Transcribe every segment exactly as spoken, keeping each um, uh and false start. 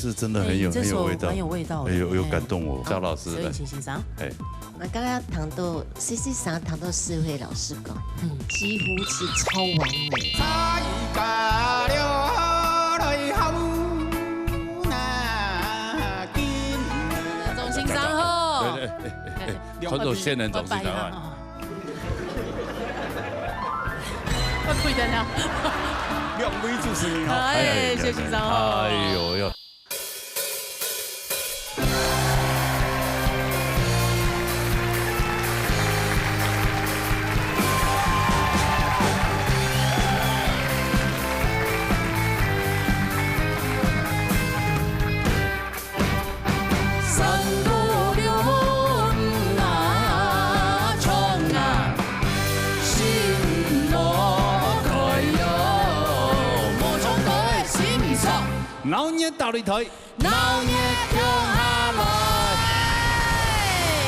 是真的很有，哎，这首很有味道。蛮有味道的，哎，有，有感动我。哎。赵老师，来。所以请欣赏。哎。那刚刚谈到，实际上谈到四位老师讲，嗯。几乎是超完美。钟欣赏吼。对，对，对，对，传统仙人掌是台湾。我开灯了。两位主持人吼。哎，谢谢欣赏吼。哎呦呦。 鬧热大擂台。 闹热共下來。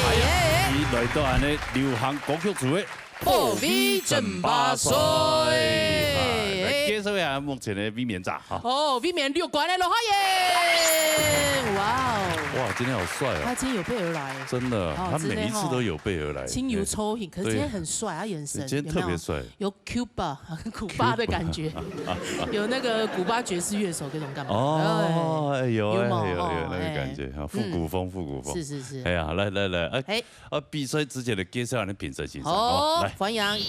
哎呀，耶！又來到恁呢流行歌曲組个保衛爭霸賽。保衛爭霸賽。哎，來介紹一下目前的衛冕者哈。哦，衛冕六冠的羅浩燕。哇哦。哇，今天好帥哦。他今天有備而來。真的，哦，他每一次都有備而來。真的吼。親油抽型，可是今天很帥，哎。他眼神，今天特別帥。有沒有？有 Cuba，古巴的感觉，有那个古巴爵士乐手这种感觉。哦，哎，有，有没有？哎，有，有，哦，那个感觉，哎。哈，复古风，嗯。复古风。是，是，是。哎呀，来，来，来，哎，嘿。啊，比赛之前的介绍，恁呢评审先生，好，哦，来。欢迎叶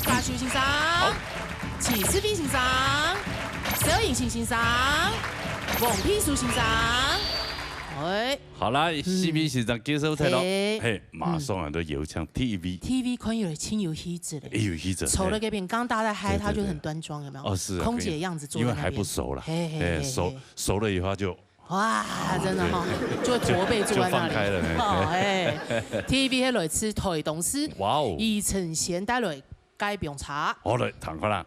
嘉修先生，好。徐世斌先生，萧颖晴先生，王佩书先生，哎。 好啦，嗯。四位先生介绍忒咯，嘿。嘿，马上啊，嗯。就有请第一位。第一位看起来真有气质嘞。哎，有气质，坐在那边，嘿。刚大家在嗨，对，对，他就很端庄，有没有？对。哦，是啊，空姐样子坐在那边。因为还不熟啦。嘿，嘿，哎，嘿，熟，嘿。熟了以后就，哇，真的哈，对。就会驼背坐在那里。就放开了，嘿。哦，哎。第一位还来自台东市，哇哦。以前先带来 该不用查。好，来，听看啦。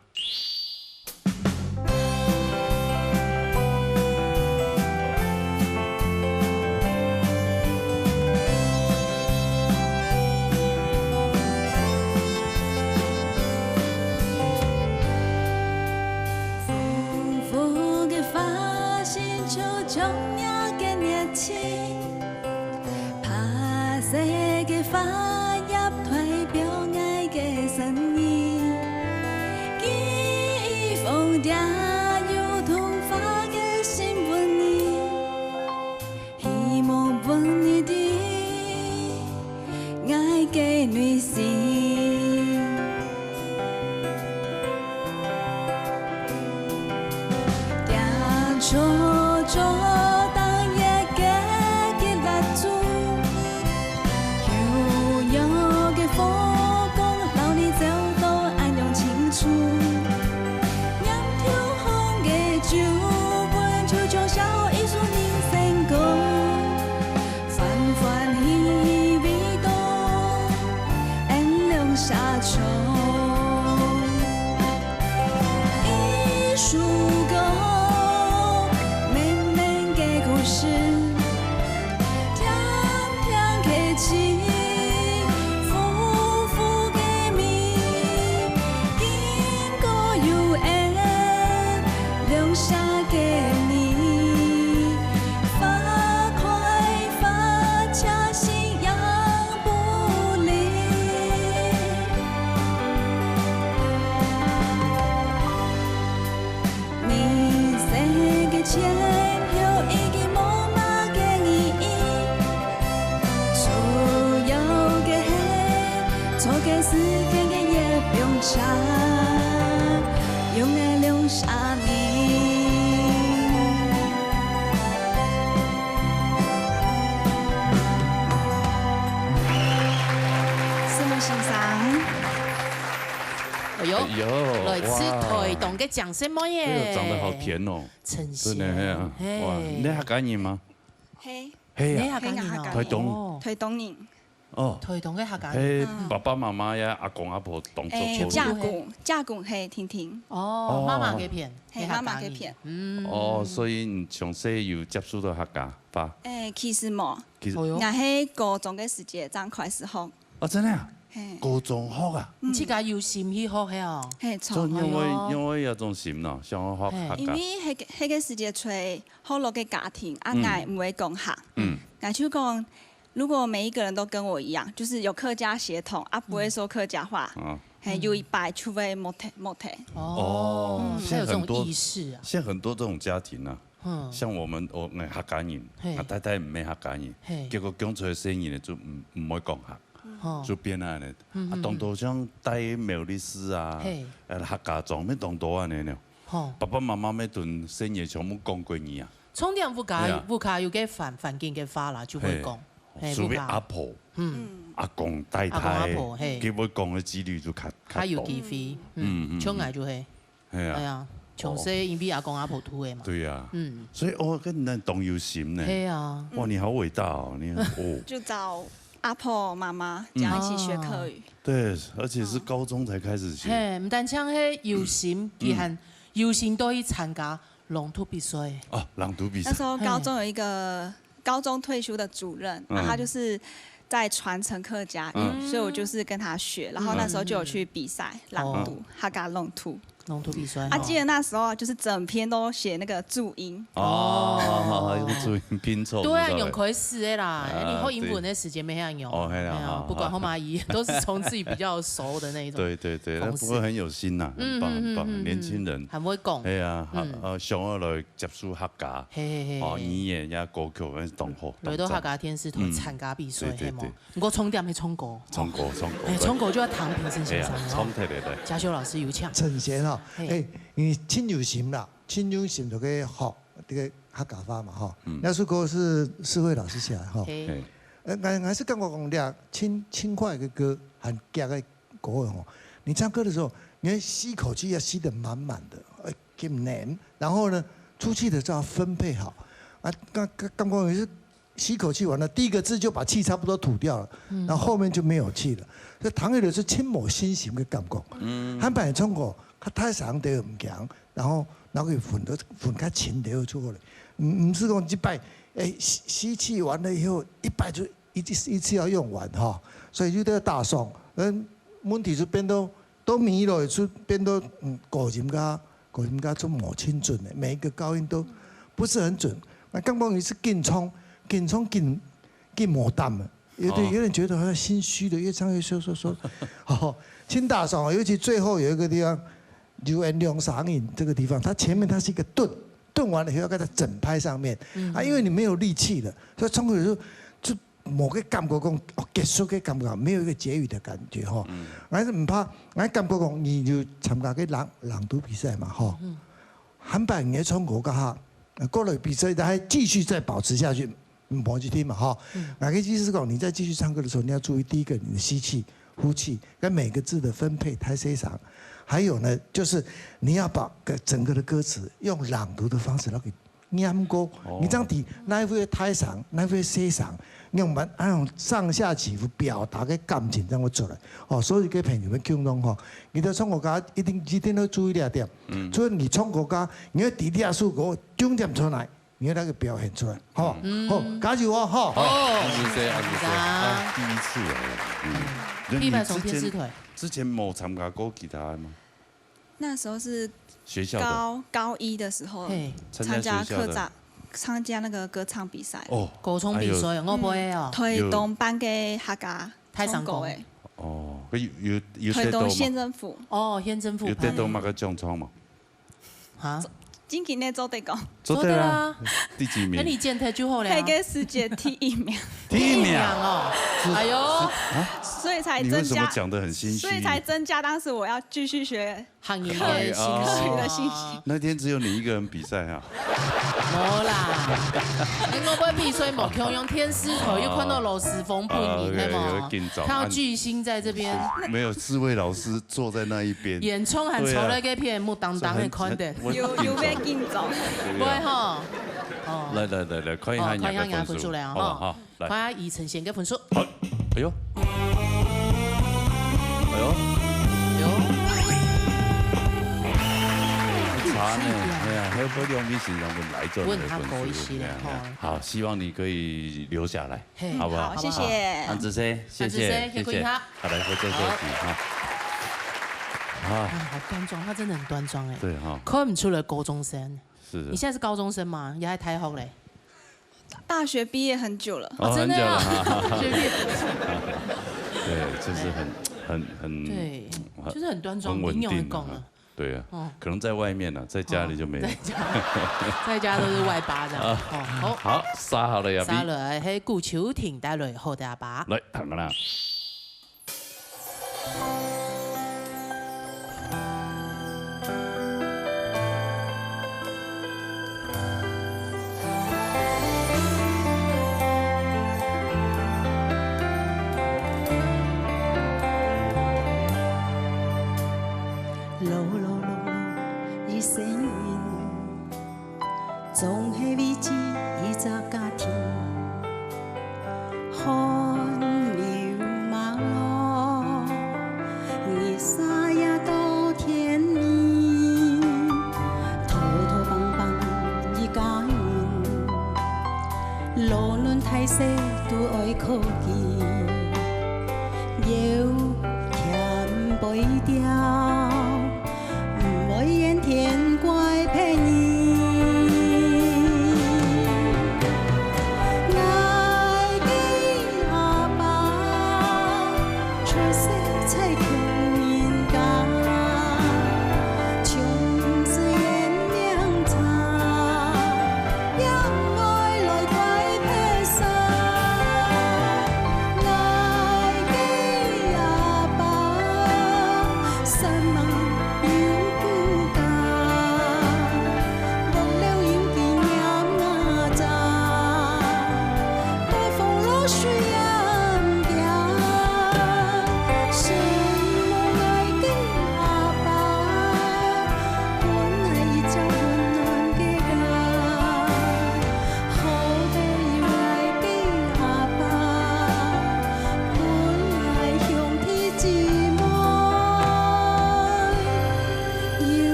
哎呦，哎呦，来自台东个掌声妹耶。哇。哎呦，长得好甜哦。真是。真的，嘿啊。嘿。哇，你客家人吗？嘿。嘿啊。你客家人哦。台东。哦。台东人。 哦。台东个客家人。嘿，嗯。爸爸妈妈呀，阿公阿婆当初诶，出嫁公，嫁公嘿，婷婷。哦，哦。妈妈个片，嘿，妈妈个片。嗯。哦，所以你从小有接触到客家话？诶，其实无。其实哦哟。𠊎係高中个时节正开始学。哦，真的啊？嘿，高中學啊？嗯。自家有心去學个哦。嘿，著。就因為，哎喲。因為這種心咯，想要學，嘿。客家。因為迄个，迄个時節在學老个家庭，啊，嗯。𠊎毋會講客。嗯。𠊎就講，如果每一個人都跟我一樣，就是有客家血統，啊，不會說客家話，嗯。啊。嘿，有一擺就會無聽，無聽。哦，哦，嗯。現在很多，還有這種意識啊。現在很多這種家庭啊，嗯。像我們，我，我客家人，嘿。啊，太太毋係客家人，嘿。結果降出來細人呢，就毋，毋會講客。 吼。就變恁呢。嗯，啊，嗯，當多像戴苗栗市啊，嘿。呃，客家庄，乜當多恁呢呢。吼。爸爸媽媽乜同細人全部講國語啊。重點屋下，對啊。屋下有个環，環境个話啦，就會講。嘿。嘿，屋下。除非阿婆、嗯。阿公、太太，阿公阿婆，嘿。佢會講个機率就較，較有機會。較多。嗯，嗯，嗯，像𠊎就係。嗯。 係啊。哎呀，從細因為阿公阿婆渡个嘛。對呀。嗯。所以，哦，跟你那當有心呢。係啊。哇，你好偉大哦，你很，哦。就找阿婆、媽媽這樣一起學客語。啊。對，而且是高中才開始學。嘿，毋單淨係有心，嗯。佢還有心都去參加朗讀比賽。哦，朗讀比賽。那時候高中有一個 高中退休的主任，嗯。然後他就是在傳承客家語，嗯。所以我就是跟他學，然後那時候就有去比賽，嗯。朗讀，哦。客家朗讀。朗讀比賽，啊，吼。記得那時候就是整篇都寫那個注音。哦，用注音拼湊，對啊，知道了。用開始的啦，啊，你學英文的時間沒遐用。對。哦，係啦，哎呀，好，不管好。後媽姨，都是從自己比較熟的那一種。對，對，對，那不過很有心吶，很棒，嗯，很棒，嗯，嗯，嗯，年輕人。很會講。哎呀，嗯。呃，想要來 接觸客家，嘿，嘿，嘿，哦，嘿。語言呀、歌曲，那是當好，來到客家電視台參加比賽，當讚。嗯，對，對，嘿無？對。毋過重點係唱歌。唱歌，唱歌，哎，對。唱歌就要聽評審先生哦。哎呀，唱起來，來。嘉修老師有請。陳賢哦，嘿。哎，你盡有心啦，盡有心就去學這個客家話嘛，吼。嗯。那首歌是世輝老師寫的，吼。嘿。嘿。呃，𠊎，𠊎是感覺講，這盡，盡快的歌，很遽的 歌吼，你唱歌的時候，你要吸口氣要吸得滿滿的，呃，很黏。然後呢，出氣的時候要分配好。啊，剛，剛，剛剛也是吸口氣完了，第一個字就把氣差不多吐掉了，嗯。然後後面就沒有氣了。所以唐月流是盡無信心的感覺。嗯。坦白講，佢大聲都毋驚，然後，然後佢分得，分較清楚出來。毋，毋是講一擺，哎，吸，吸氣完了以後，一擺就 一次，一次要用完哈，所以就得打爽。嗯，問題就變到，到尾落去就變到，嗯，高音加，高音加就無清準的，每一個高音都不是很準。那剛剛也是緊唱，緊唱緊，緊無膽了，有點，哦。有點覺得好像心虛的，越唱越收收收。哦，真打爽，尤其最後有一個地方，留言兩三音這個地方，它前面它是一個頓，頓完了以後要在它整拍上面，嗯。啊，因為你沒有力氣了，所以唱歌的時候就 無个感覺講，哦，結束个感覺，沒有一個結語的感覺吼。嗯。𠊎係毋怕，𠊎感覺講，你有參加个朗，朗讀比賽嘛，吼。嗯。坦白你个唱歌較好，過來比賽，還繼續再保持下去，嗯，無一定嘛，吼。嗯。𠊎个意思是講，你再繼續唱歌的時候，你要注意第一個，你的吸氣、呼氣，跟每個字的分配、大細聲。還有呢，就是你要把個，整個的歌詞用朗讀的方式來給 念歌，哦。你這樣子，哪會大聲，哪會細聲，你用慢，啊，用上下起伏表達个感情正會出來。哦，所以各位朋友們共同吼，你在唱歌家一定，一定要注意這點。嗯。所以你唱歌家，你要在這首歌重點出來，你要那個表現出來，好不好？嗯。好，加油哦，吼。好，阿明姐，阿明姐，啊，第一次哦，嗯。嗯。那你之前，第一擺上電視台。之前無參加過其他的嗎？ 那時候是學校的。高，高一的時候，嘿。參加學校的。參加科長，參加那個歌唱比賽。哦，高中比賽，哎喲。我不會哦。嗯，台東辦个客家大聲公。唱歌的。哦，有，有，有得到嗎？台東縣政府。哦，縣政府辦的。有得到麼个獎狀嗎？啊？正經个做得講。做得啊。做得啊。第幾名？那你剪輯就好了啊。那個時節第一名。第一名哦。是，哎喲。是，啊？所以才增加，你為什麼講得很心虛？所以才增加當時我要繼續學 客語的信息。客語的信息。哦。那天只有你一個人比賽哈。無啦，你會不會比賽無共樣，電視台又看到老師傅本人，啊，OK，對無？有緊張。看到巨星在這邊。啊，沒有，四位老師坐在那一邊。演唱還坐在該片，對啊。目當當的看的。所以很，很，我有，有點緊張。對啊。會吼。哦。來，來，來，來，看一下，哦，看一下你的分數。你的分數了，好不好？吼。好。 來。看下以晨賢个分數。好。哎喲。哎喲。哎喲。好呢，哎呀，好，好，兩位先生分來做你的分數，阮較高一些咧，哎呀，哎呀。吼。好，希望你可以留下來，嘿，好不好？好，謝謝。好，安子生，謝謝，安子生，謝謝，辛苦一下。好，來，合作休息哈。啊。啊，好端庄，他真的很端庄哎。對哈。看不出來高中生。是的。你現在是高中生嗎？你還大學嘞？大學畢業很久了。哦，哦，真的啊。很久了哈。大學畢業。对，就是很，很，很，对，很，就是很端庄，很穩定啊。你有讲了。 对啊，哦。可能在外面啊，在家里就没有。哦，在家，在家都是外八这样。啊，哦，好。好，沙好了呀，沙了，嘿，顾秋婷带来好的阿爸。来，看看啦。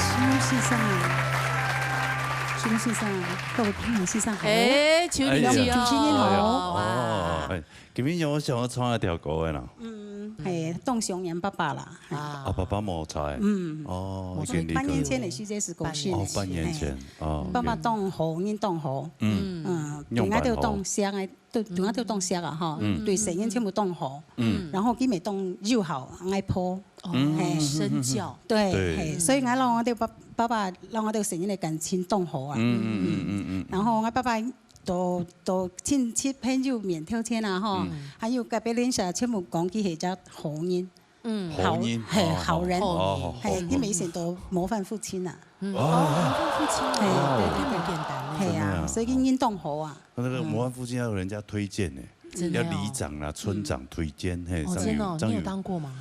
邱先生，邱先生，各位朋友，先生好。哎，邱丽姐哦。哎呀，邱先生好。哇。哦，哎，今晡日有想要唱一條歌个啦。嗯，嘿，當想念爸爸啦。啊。啊，爸爸無在。嗯。哦，無在。已經離開。半年前的時節係過身个。哦，半年前，嘿。哦，爸爸當好，人當好。嗯。嗯，對𠊎兜當惜个，對，對𠊎兜當惜啊，吼。嗯。對細人全部當好。嗯。然後佢乜當友好，𠊎婆。哦，嘿。身教。對，對。嘿，所以𠊎摎𠊎兜爸，爸爸摎𠊎兜細人个感情當好啊。嗯，嗯，嗯，嗯，嗯。然後𠊎爸爸到，到親戚朋友面頭前啊，吼，嗯。還有隔壁鄰舍全部講佢係隻好人。嗯。好人，嘿，哦，好人。哦，嘿，哦。佢乜以前都模範父親啊。嗯。哦。哦，模範父親啊。嘿，對，哦。對，對。不簡單呢。嘿啊，真的啊。所以佢人當好啊。那個模範父親要人家推薦呢，嗯。真的哦。要里長啦、村長推薦，嘿，哦，真的哦，張宇，張宇。你有當過嗎？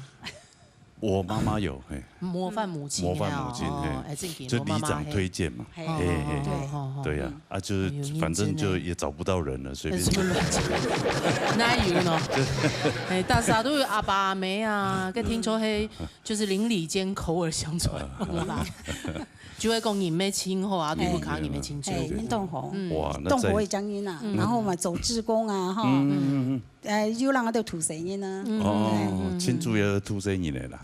我妈妈有，嘿，模范母亲，模范母亲，哦，嘿，哎，正经，就里长推荐嘛，我妈妈，嘿，嘿，嘿，嘿，哦，哦，哦，对呀，啊，就是哎呦，反正就也找不到人了，随便。什么乱七八糟，哪有呢？哎，大家都有阿爸阿姆啊，个听说嘿，就是邻里间口耳相传，有啦。就会讲你们亲好啊，对不卡你们亲戚。哎，恁当好，嗯，哇，那在当好个将军啊，然后嘛做志工啊，哈，嗯嗯嗯。 呃，有人啊，就土生人啊。哦，亲族也土生人的啦。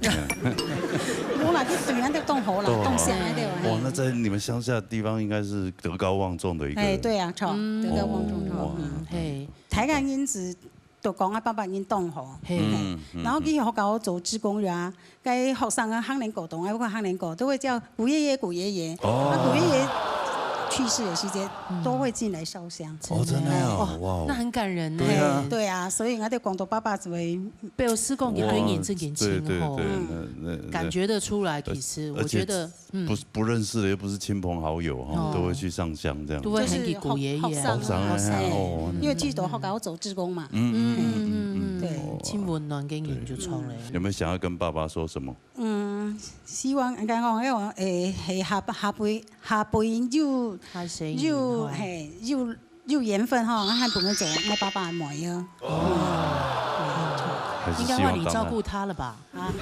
我啦，就虽然都当好啦，当好啊。当像啊，对吧？哇，那在你们乡下的地方应该是德高望重的一个。哎，对啊，超，德高望重，超，哇，嗯。嘿，大家人是都讲啊，爸爸人当好。嘿，嗯，嗯，然后去学校做志工啊， 該學生啊，行人哥，當愛講行人哥，都會叫古爺爺、古爺爺。哦。啊，古爺爺去世的時節，都會進來燒香。哦，真的哦，哇哦。那很感人呢。對啊。對啊，所以𠊎兜講到爸爸就會，表示講佢對你真正親厚。哇，對，對，對，嗯。那，那，那，感覺得出來，其實，而且我覺得，嗯。不，不認識的，又不是親朋好友，哈，哦。都會去上香這樣。都會喊佢古爺爺啊。就是學，學生啊，學生啊，哎，哦，因為去到學校做志工嘛。嗯，嗯，嗯，嗯，嗯，嗯，對。哦，真溫暖个人就出來。對。有沒有想要跟爸爸說什麼？ 嗯，希望，應該講，希望，誒，係下，下輩，下輩有，下世人，有，吼。嘿，有，有緣分吼，還分佢做𠊎爸爸个妹啊。哦。嗯，對，應該換你照顧他了吧？啊。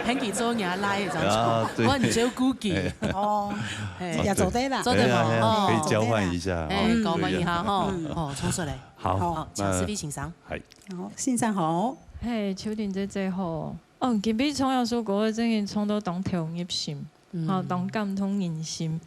喊佢做若倈仔，照顧，啊，對。換你照顧佢。哎。哦，嘿。也做得啦。做得嘛，哎呀，哎呀，哦。可以交換一下，哎，哦，交換一下，對呀。吼，嗯。哦，衝出來。好，好，那請思維先生。嗨。好，先生好。嘿，秋婷姐姐好。 哦，今晡日唱這首歌，真个唱到當投入心，嗯。吼，當感動人心。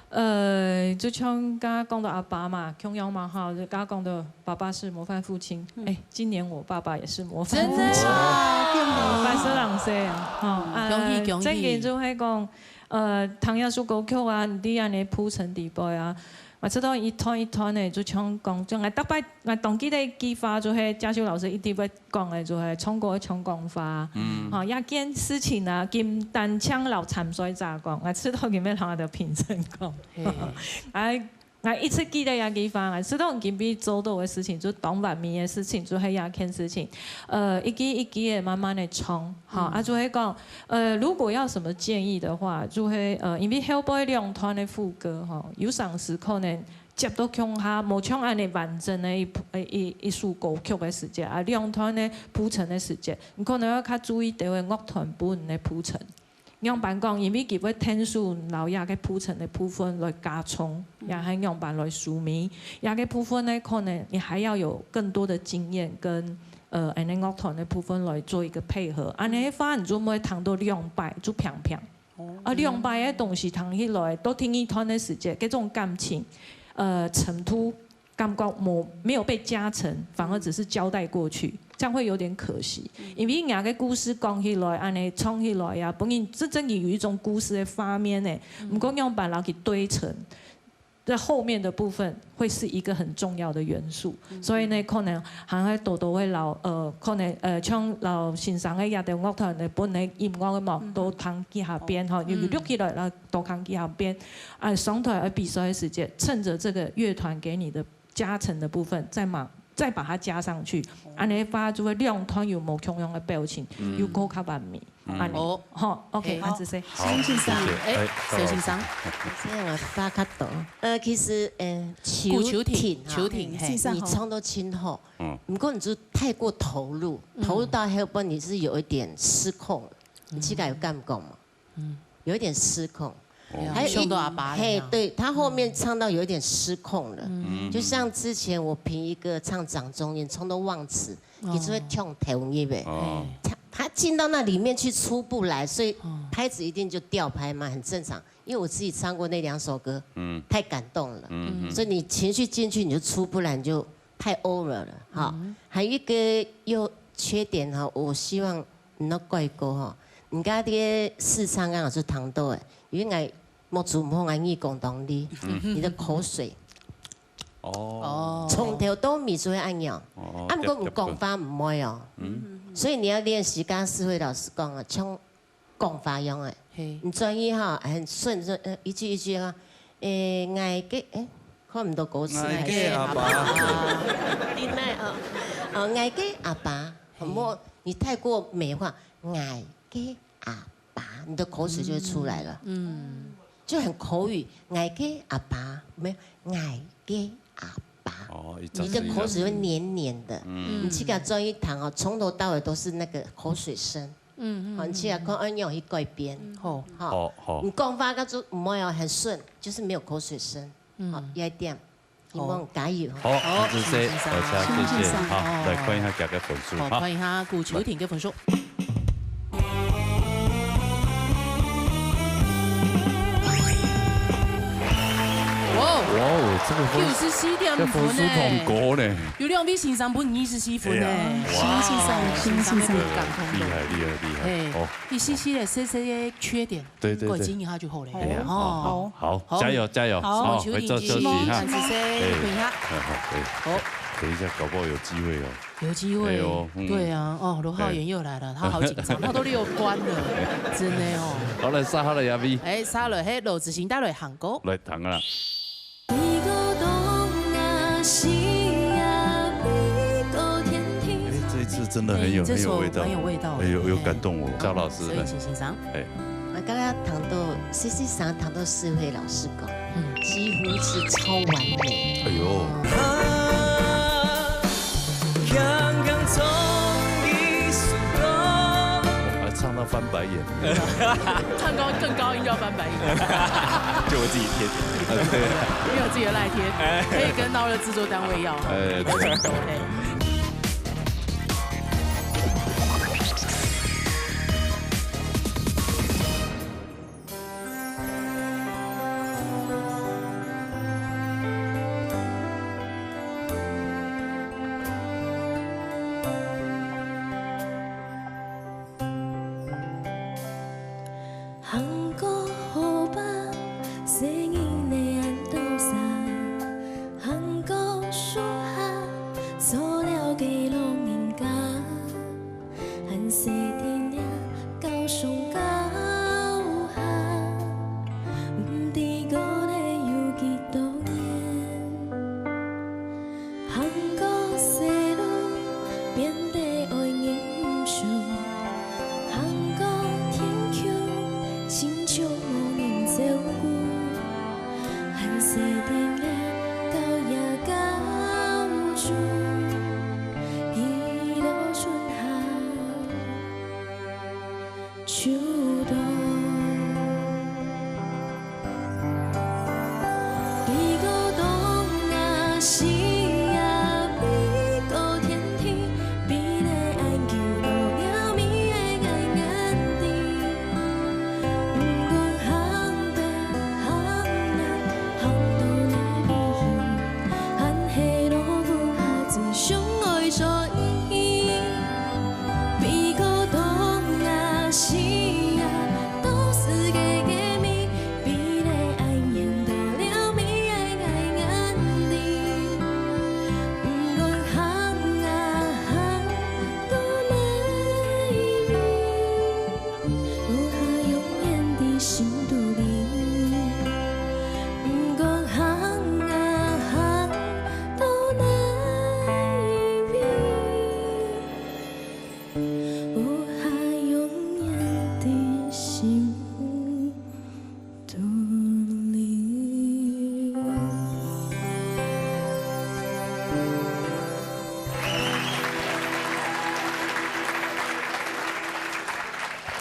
呃，就像剛剛講到阿爸嘛，共樣嘛，哈，就剛剛講到爸爸是模範父親，嗯。哎，今年我爸爸也是模範父親。真的啊？哦，八十零歲啊，吼，啊，恭喜恭喜。真个就係講，呃，聽這首歌曲啊，你知恁呢鋪陳底背啊，𠊎知道一段一段个，就像講，就𠊎逐擺，𠊎當記得一句話，就係嘉修老師一直會 講个就係唱歌愛唱講話。嗯。吼，這件事情啊，今單淨摎參賽者講，𠊎知道今晡日摎𠊎兜評審講。嘿。哎，𠊎一直記得這句話，𠊎知道今晡日做到个事情，就當完美个事情，就係這件事情。呃，一句一句个慢慢个唱，吼，嗯。啊，就係講，呃，如果要什麼建議的話，就係，呃，因為後背兩段个副歌，吼，有當時可能 接到共下，無像恁呢完整个一，一，一首歌曲个時節，啊，兩段个鋪陳个時節，你可能愛較注意兜个樂團分你个鋪陳。仰般講，因為佢會𢯭手摎這个鋪陳个部分來加重，也還仰般來收尾。這个部分呢，可能你還要有更多的經驗跟，呃，恁呢樂團个部分來做一個配合。恁呢个話，你就毋會聽到兩擺就平平。 啊，兩擺个東西聽起來，到第二段个時節，這種感情，呃，程度感覺無，沒有被加成，反而只是交代過去，這樣會有點可惜。因為人家个故事講起來，恁呢唱起來呀，本人真正有一種故事个畫面呢。毋過仰般摎佢堆成， 在後面的部分會是一個很重要的元素。所以呢，可能還會多多會摎，呃，可能，呃，像摎先生个這兜樂團个本來音樂个嘛，多聽幾下遍吼，有錄起來，然後多聽幾下遍。啊，上台愛比賽个時節，趁著這個樂團給你的加成的部分，再嘛，再把它加上去，恁呢个話就會兩段有無共樣个表情，又過較完美。 嗯。恁呢。哦。吼，OK，嘿。恁仔細。好，謝謝。哎，謝謝。蕭先生。這樣啊，大家懂。呃，其實，呃，秋婷啊，秋婷，嘿。你唱到真好，嗯。毋過你就太過投入，投入到後半你是有一點失控了，你自家有感覺嗎？嗯。有一點失控。哦。還有一，像到阿爸一樣。嘿，對，他後面唱到有一點失控了。嗯。就像之前我評一個唱掌中音，唱到忘詞， 你就會忒投入欸。哦。他，他進到那裡面去出不來，所以拍子一定就掉拍嘛，很正常。因為我自己唱過那兩首歌，嗯。太感動了，嗯哼。所以你情緒進去你就出不來，你就太 over 了哈。嗯。還有一個又缺點哈，我希望你愛改過哈，你剛剛這個試唱剛好是聽到欸，因為𠊎目珠毋好，𠊎耳公當利，嗯。你的口水 哦。哦。從頭到尾就會恁樣。哦，啊，毋過你講話毋會哦。嗯。所以你要練習，剛剛思慧老師講啊，像講話樣欸。嘿。你轉去哈，很順順，呃，一句一句啊，欸，𠊎个，欸，看毋到歌詞。𠊎个阿爸。你哪，哦，哦，𠊎个阿爸，嘿。莫，你太過美化。，𠊎个阿爸，你的口水就會出來了，嗯，就很口語，𠊎个阿爸，沒有，𠊎个阿爸，哦，你的口水會黏黏的，你自家轉去聽哦，從頭到尾都是那個口水聲，嗯，好，你自家看，按樣去改變，好，好，好好你講話該種毋會哦很順，就是沒有口水聲，好，有一點，你們加油，好，好，谢谢，先生大家谢谢，先生好，哦来看一下佢个分数好，哈。看一下古球婷个分数。哇，哇哦，这个分九十七点这分数分呢，很高呢。有兩位先生分二十四分呢。哎呀哇，先生先生先生感动厉害厉害厉害嘿哦，一些些的小小的缺点，对对对改进一下就好了。哎呀，哦，好好好加油加油，好好，球回做休息婷，哈感。谢，哎等一下。哎好哎，好，等一下搞不好有机会哦。有机会哎呦，嗯对啊，哦，罗浩源又来了，他好紧张，他都六关了，真的哦。好来，杀好了亚比，哎，杀了，嘿，罗志祥带来韩国。来谈啊。你个东啊西啊，你个天地。哎，这一次真的很有哎这首很有味道，蛮有味道的哎有有哎感动我。赵老师来，所以请欣赏。哎，我刚刚谈到，C C上谈到世慧老师讲，嗯几乎是超完美。哎呦，刚刚从你手中。还唱到翻白眼。唱高更高音就要翻白眼，就我自己贴。对，没有自己的赖贴，可以跟闹热制作单位要。哎，对。对。行过河边，細人仔恁多儕，行过樹下，做了个老人家，還細弟仔，到上到下，毋知過了有幾多年。 行過細路，變得愛認輸；行過天橋，親像無人照顧。還細弟仔，到這高中，一路春夏秋冬。 一个東啊西啊，一个天地，比你愛久到了你的眼眼底。毋管行北行南，行到哪位去，還係路不下，只想愛做你。 比个東啊西啊，都是个个味，比你愛遠到了你的眼眼裡。毋管行啊行到哪位，有下永遠在心肚裡。毋管行啊行到哪位。 有下永遠在心肚裡。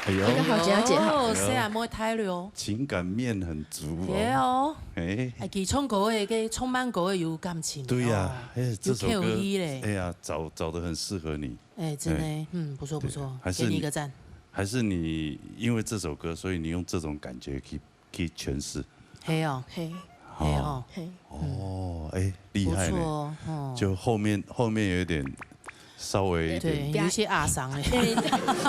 哎呦哎，呦，好姐姐好。哦，谁啊，莫太了。情感面很足对哦。哦，哎，哎，佢唱歌的，个唱慢歌的有感情。对呀哦，哎，这首歌有口气嘞，哎呀，找找的很适合你。哎，真的，嗯，不错不错，还是给你一个赞。还是你因为这首歌，所以你用这种感觉去去诠释？嘿哦，嘿，嘿哦，嘿，哦，哎，厉不害呢。错哦。就后面后面有一点稍微一对，点有一些阿桑哎，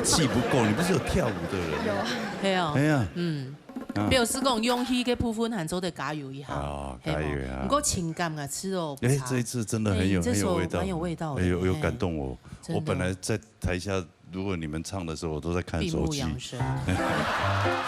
气不够，你不是有跳舞的人？有啊，嘿哦哎，呀，嗯啊，表示讲用气个部分还做得加油一下。啊，嘿哦加油啊不！过情感啊，吃哦，不哎，差这一次真的很有哎这首很有味道，蛮有味道的哎有有嘿感动我。真的我本来在台下如果你们唱的时候，我都在看手机。闭目养神。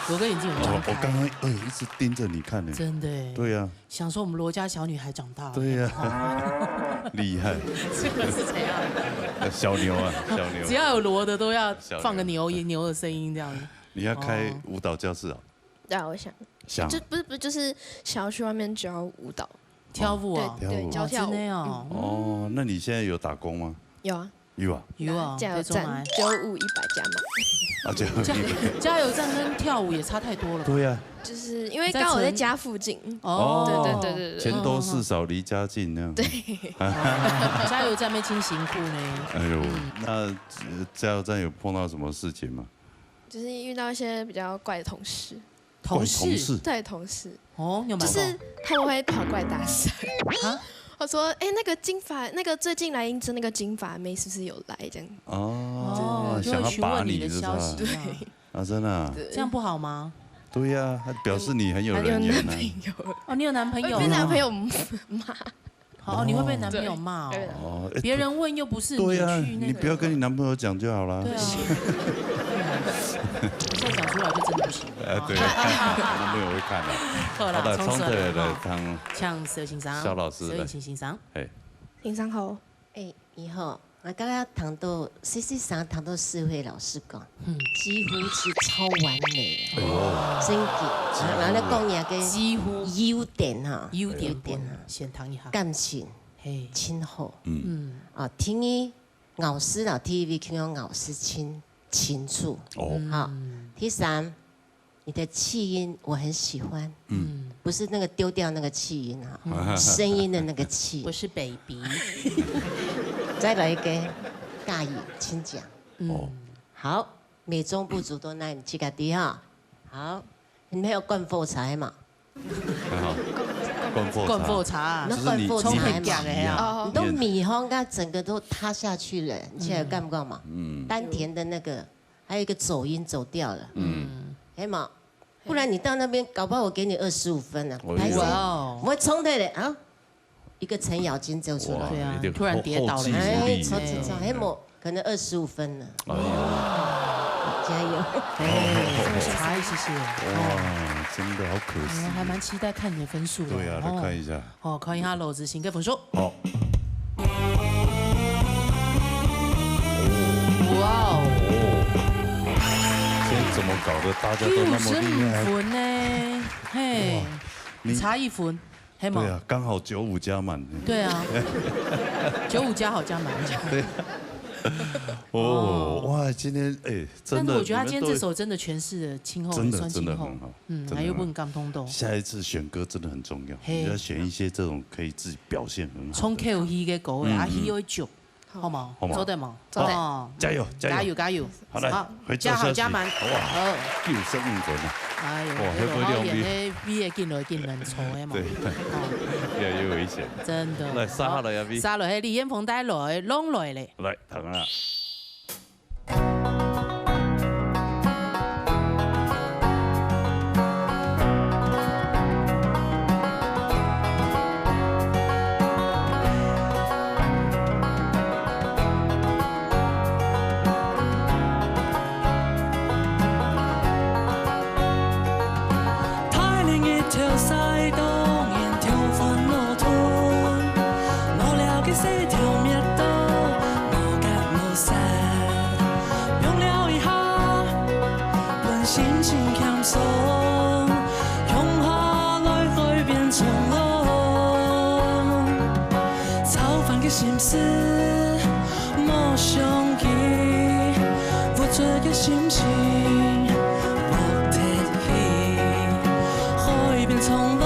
罗哥眼睛有张开。我，我刚刚，哎，一直盯着你看呢。真的耶。对呀。想说我们罗家小女孩长大了。对呀。哦。厉害。这个是怎样？小牛啊，小牛。只要有锣的都要放个牛，小牛。牛的声音这样。你要开舞蹈教室啊？哦。对啊，我想，想。就不是，不是，就是想要去外面教舞蹈。跳舞哦？对，对，教跳舞。哦，真的哦。哦，那你现在有打工吗？有啊。有啊？有啊，加油站，在中南。九五一百加满。啊，加油。加，加油站跟跳舞也差太多了吧？对啊。就是因为刚好在家附近。你在城？哦。对，对，对，对，对。钱多事少离家近那样。对。哦，加油站被清辛苦呢。哎呦，嗯。那，呃，加油站有碰到什么事情吗？就是遇到一些比较怪的同事。同事？怪同事？对，同事。哦，你有没有？就是他们会跑过来搭讪。啊？我说：“哎，那个金发，那个最近来应征那个金发妹是不是有来？”这样。哦，哦，就会想要把你，询问你的消息啊。是不是？对。啊，真的啊？对。这样不好吗？对呀，他表示你很有人缘啊。还有男朋友。哦，你有男朋友了。被男朋友骂。 哦，你会被男朋友骂哦。对，会被男朋友。哦，哎，别人问又不是你去那个。对啊，你不要跟你男朋友讲就好啦。对啊。我现在讲出来就真的不行了。哎，对，男朋友会看的。好啦，好的，从这里，从这里来谈。像佘先生，佘老师，来。佘先生。哎。先生好。哎，你好，我刚刚谈到，C C上谈到四位老师讲，嗯。几乎是超完美的，哎呦。真的。啊，然后呢，讲你个几乎。优点哈，优点，优点哈。先谈一下。感情， 嘿。真好。嗯。嗯。啊，第二，咬字啦，第一位听到咬字清，清楚。哦。嗯。哈，第三，你的气音我很喜欢。嗯。不是那个丢掉那个气音哈，嗯。声音的那个气。不是baby。再来一个，嘉義，请讲。嗯。哦。好，美中不足都那你自家的哈。好，你没有灌火柴嘛？ 很好。灌火柴。灌火柴啊。那灌火柴嘛。就是你，你，冲很强的呀。你，你都米荒，它整个都塌下去了，你现在有感觉吗？嗯。丹田的那个，还有一个走音走掉了。嗯。哎嘛，不然你到那边，搞不好我给你二十五分呢。哎呦。拍手。哇哦。我会冲的嘞啊，一个程咬金就出来。哇，对啊，一定突然跌倒了。后，后继无力。哎，冲冲冲，哎。哎，我可能二十五分了。哎呦。加油。哎，差一些些。哇，真的好可惜。我还蛮期待看你的分数的。对啊，来看一下。哦。哦，看一下罗子欣的分数。好。哇哦。哦。今天怎么搞得大家都那么厉害？九十五分呢，嘿，哇，你差一分。 嘿嘛。对啊，刚好九五加满。对啊，九五加好加满。对。哦，哦。哇，今天，哎，真的，但是我觉得他今天这首真的诠释了清后，真的，算清后。真的很好，嗯，真的很好。还有不能感动到。下一次选歌真的很重要，嘿。你要选一些这种可以自己表现很好的。冲口气的歌，嗯，啊，嗯。气又足。 好嘛，好嘛。做得嘛。做得。哦。加油，加油。加油，加油。好，来，好，回头消息。加好，加满。哇，好。九十五分啊。哎呦，哇，这个好远的，会不会亮V？V的进来，进来，错的嘛。对。哦。越来越危险。真的。来，杀下来啊，V。杀落去，李彥峰带来，浪落来。来，等啊。 大人一條屎，當然條煩惱吞。無聊个事條滅到，無結無煞。用了一下，分心情輕鬆，共下來改變衝動。操煩个心思， 莫想起，鬱卒个心情，莫提起。海邊衝浪，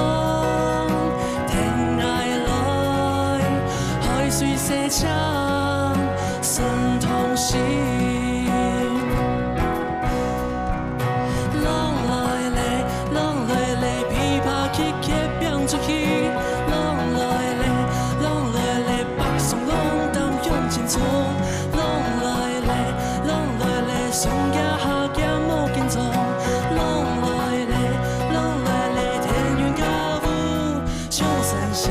天涯來，海水洗淨，心痛心。 浪來咧，浪來咧，琵琶曲曲放出去。浪來咧，浪來咧，北上浪蕩向前衝。浪來咧，浪來咧，上街下街無緊張。浪來咧，浪來咧，田園歌舞唱三線。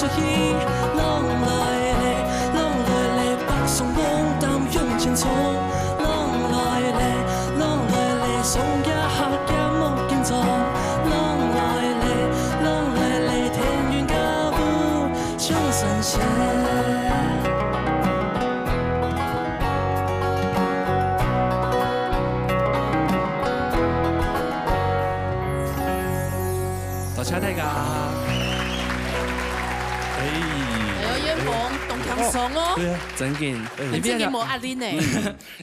出去，人來咧，人來咧，北上廣東向前衝。人來咧，人來咧，上呀下呀莫緊張。人來咧，人來咧，天雲家務唱神仙。多謝大家。哎，哎呦，彥峰，當輕鬆哦。對啊，真緊。哎，你真緊無壓力呢。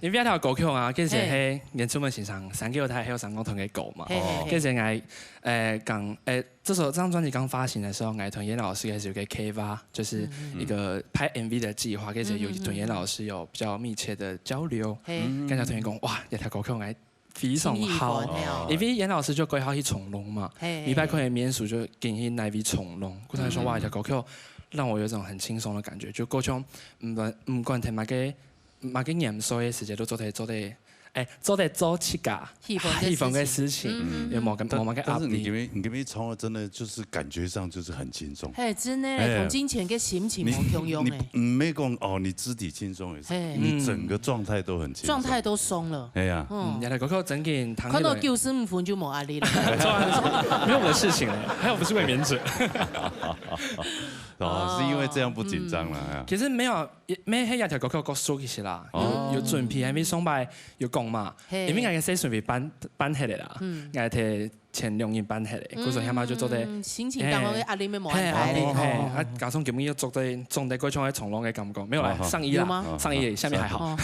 因為這條歌曲啊，其實係原住民先生三九大後生樂團个歌嘛。嘿，嘿，嘿。其實𠊎，呃，剛，呃，這首，這張專輯剛發行的時候，𠊎同顏老師開始有個計劃，就是一個拍M V的計劃，其實有同顏老師有比較密切的交流。嘿。跟他同顏講，哇，這條歌曲𠊎非常好，真喜歡，嘿哦。因為顏老師就規劃去長隆嘛，嘿，每擺可能面試就緊去那位長隆，故所說，哇，這條歌曲讓我有一種很輕鬆的感覺，就過去毋管，毋管在麼个，麼个嚴肅的時節都做得，做得，哎，做得做自家，喜歡个事情。喜歡个事情，嗯。也無麼个，但，無麼个壓力。但是你今天，你今天唱的真的就是感覺上就是很輕鬆。嘿，真的，哎。同之前个心情無共樣欸。你，你，你毋係講，哦，你肢體輕鬆也是，嘿。你整個狀態都很輕鬆。狀態都鬆了。哎呀。嗯，嗯，原來歌曲真緊，看到九十五分就無壓力了。沒有我的事情了，還有不是衛冕者。哦，是因為這樣不緊張了啊。其實沒有，也，沒，係這條歌曲較熟一些啦，有，哦。有準備，因為上擺有講嘛，嘿。因為𠊎个細準備搬，搬下來啦，嗯。𠊎提前兩日搬下來，故所起碼就做得，嗯，心情當中个壓力沒有安排嘞。嘿，嘿，嘿，啊，加上今日又做得，做得過像在長隆个感覺，沒有啦，哦，好。上衣啦，有嗎？上衣下面還好，哦。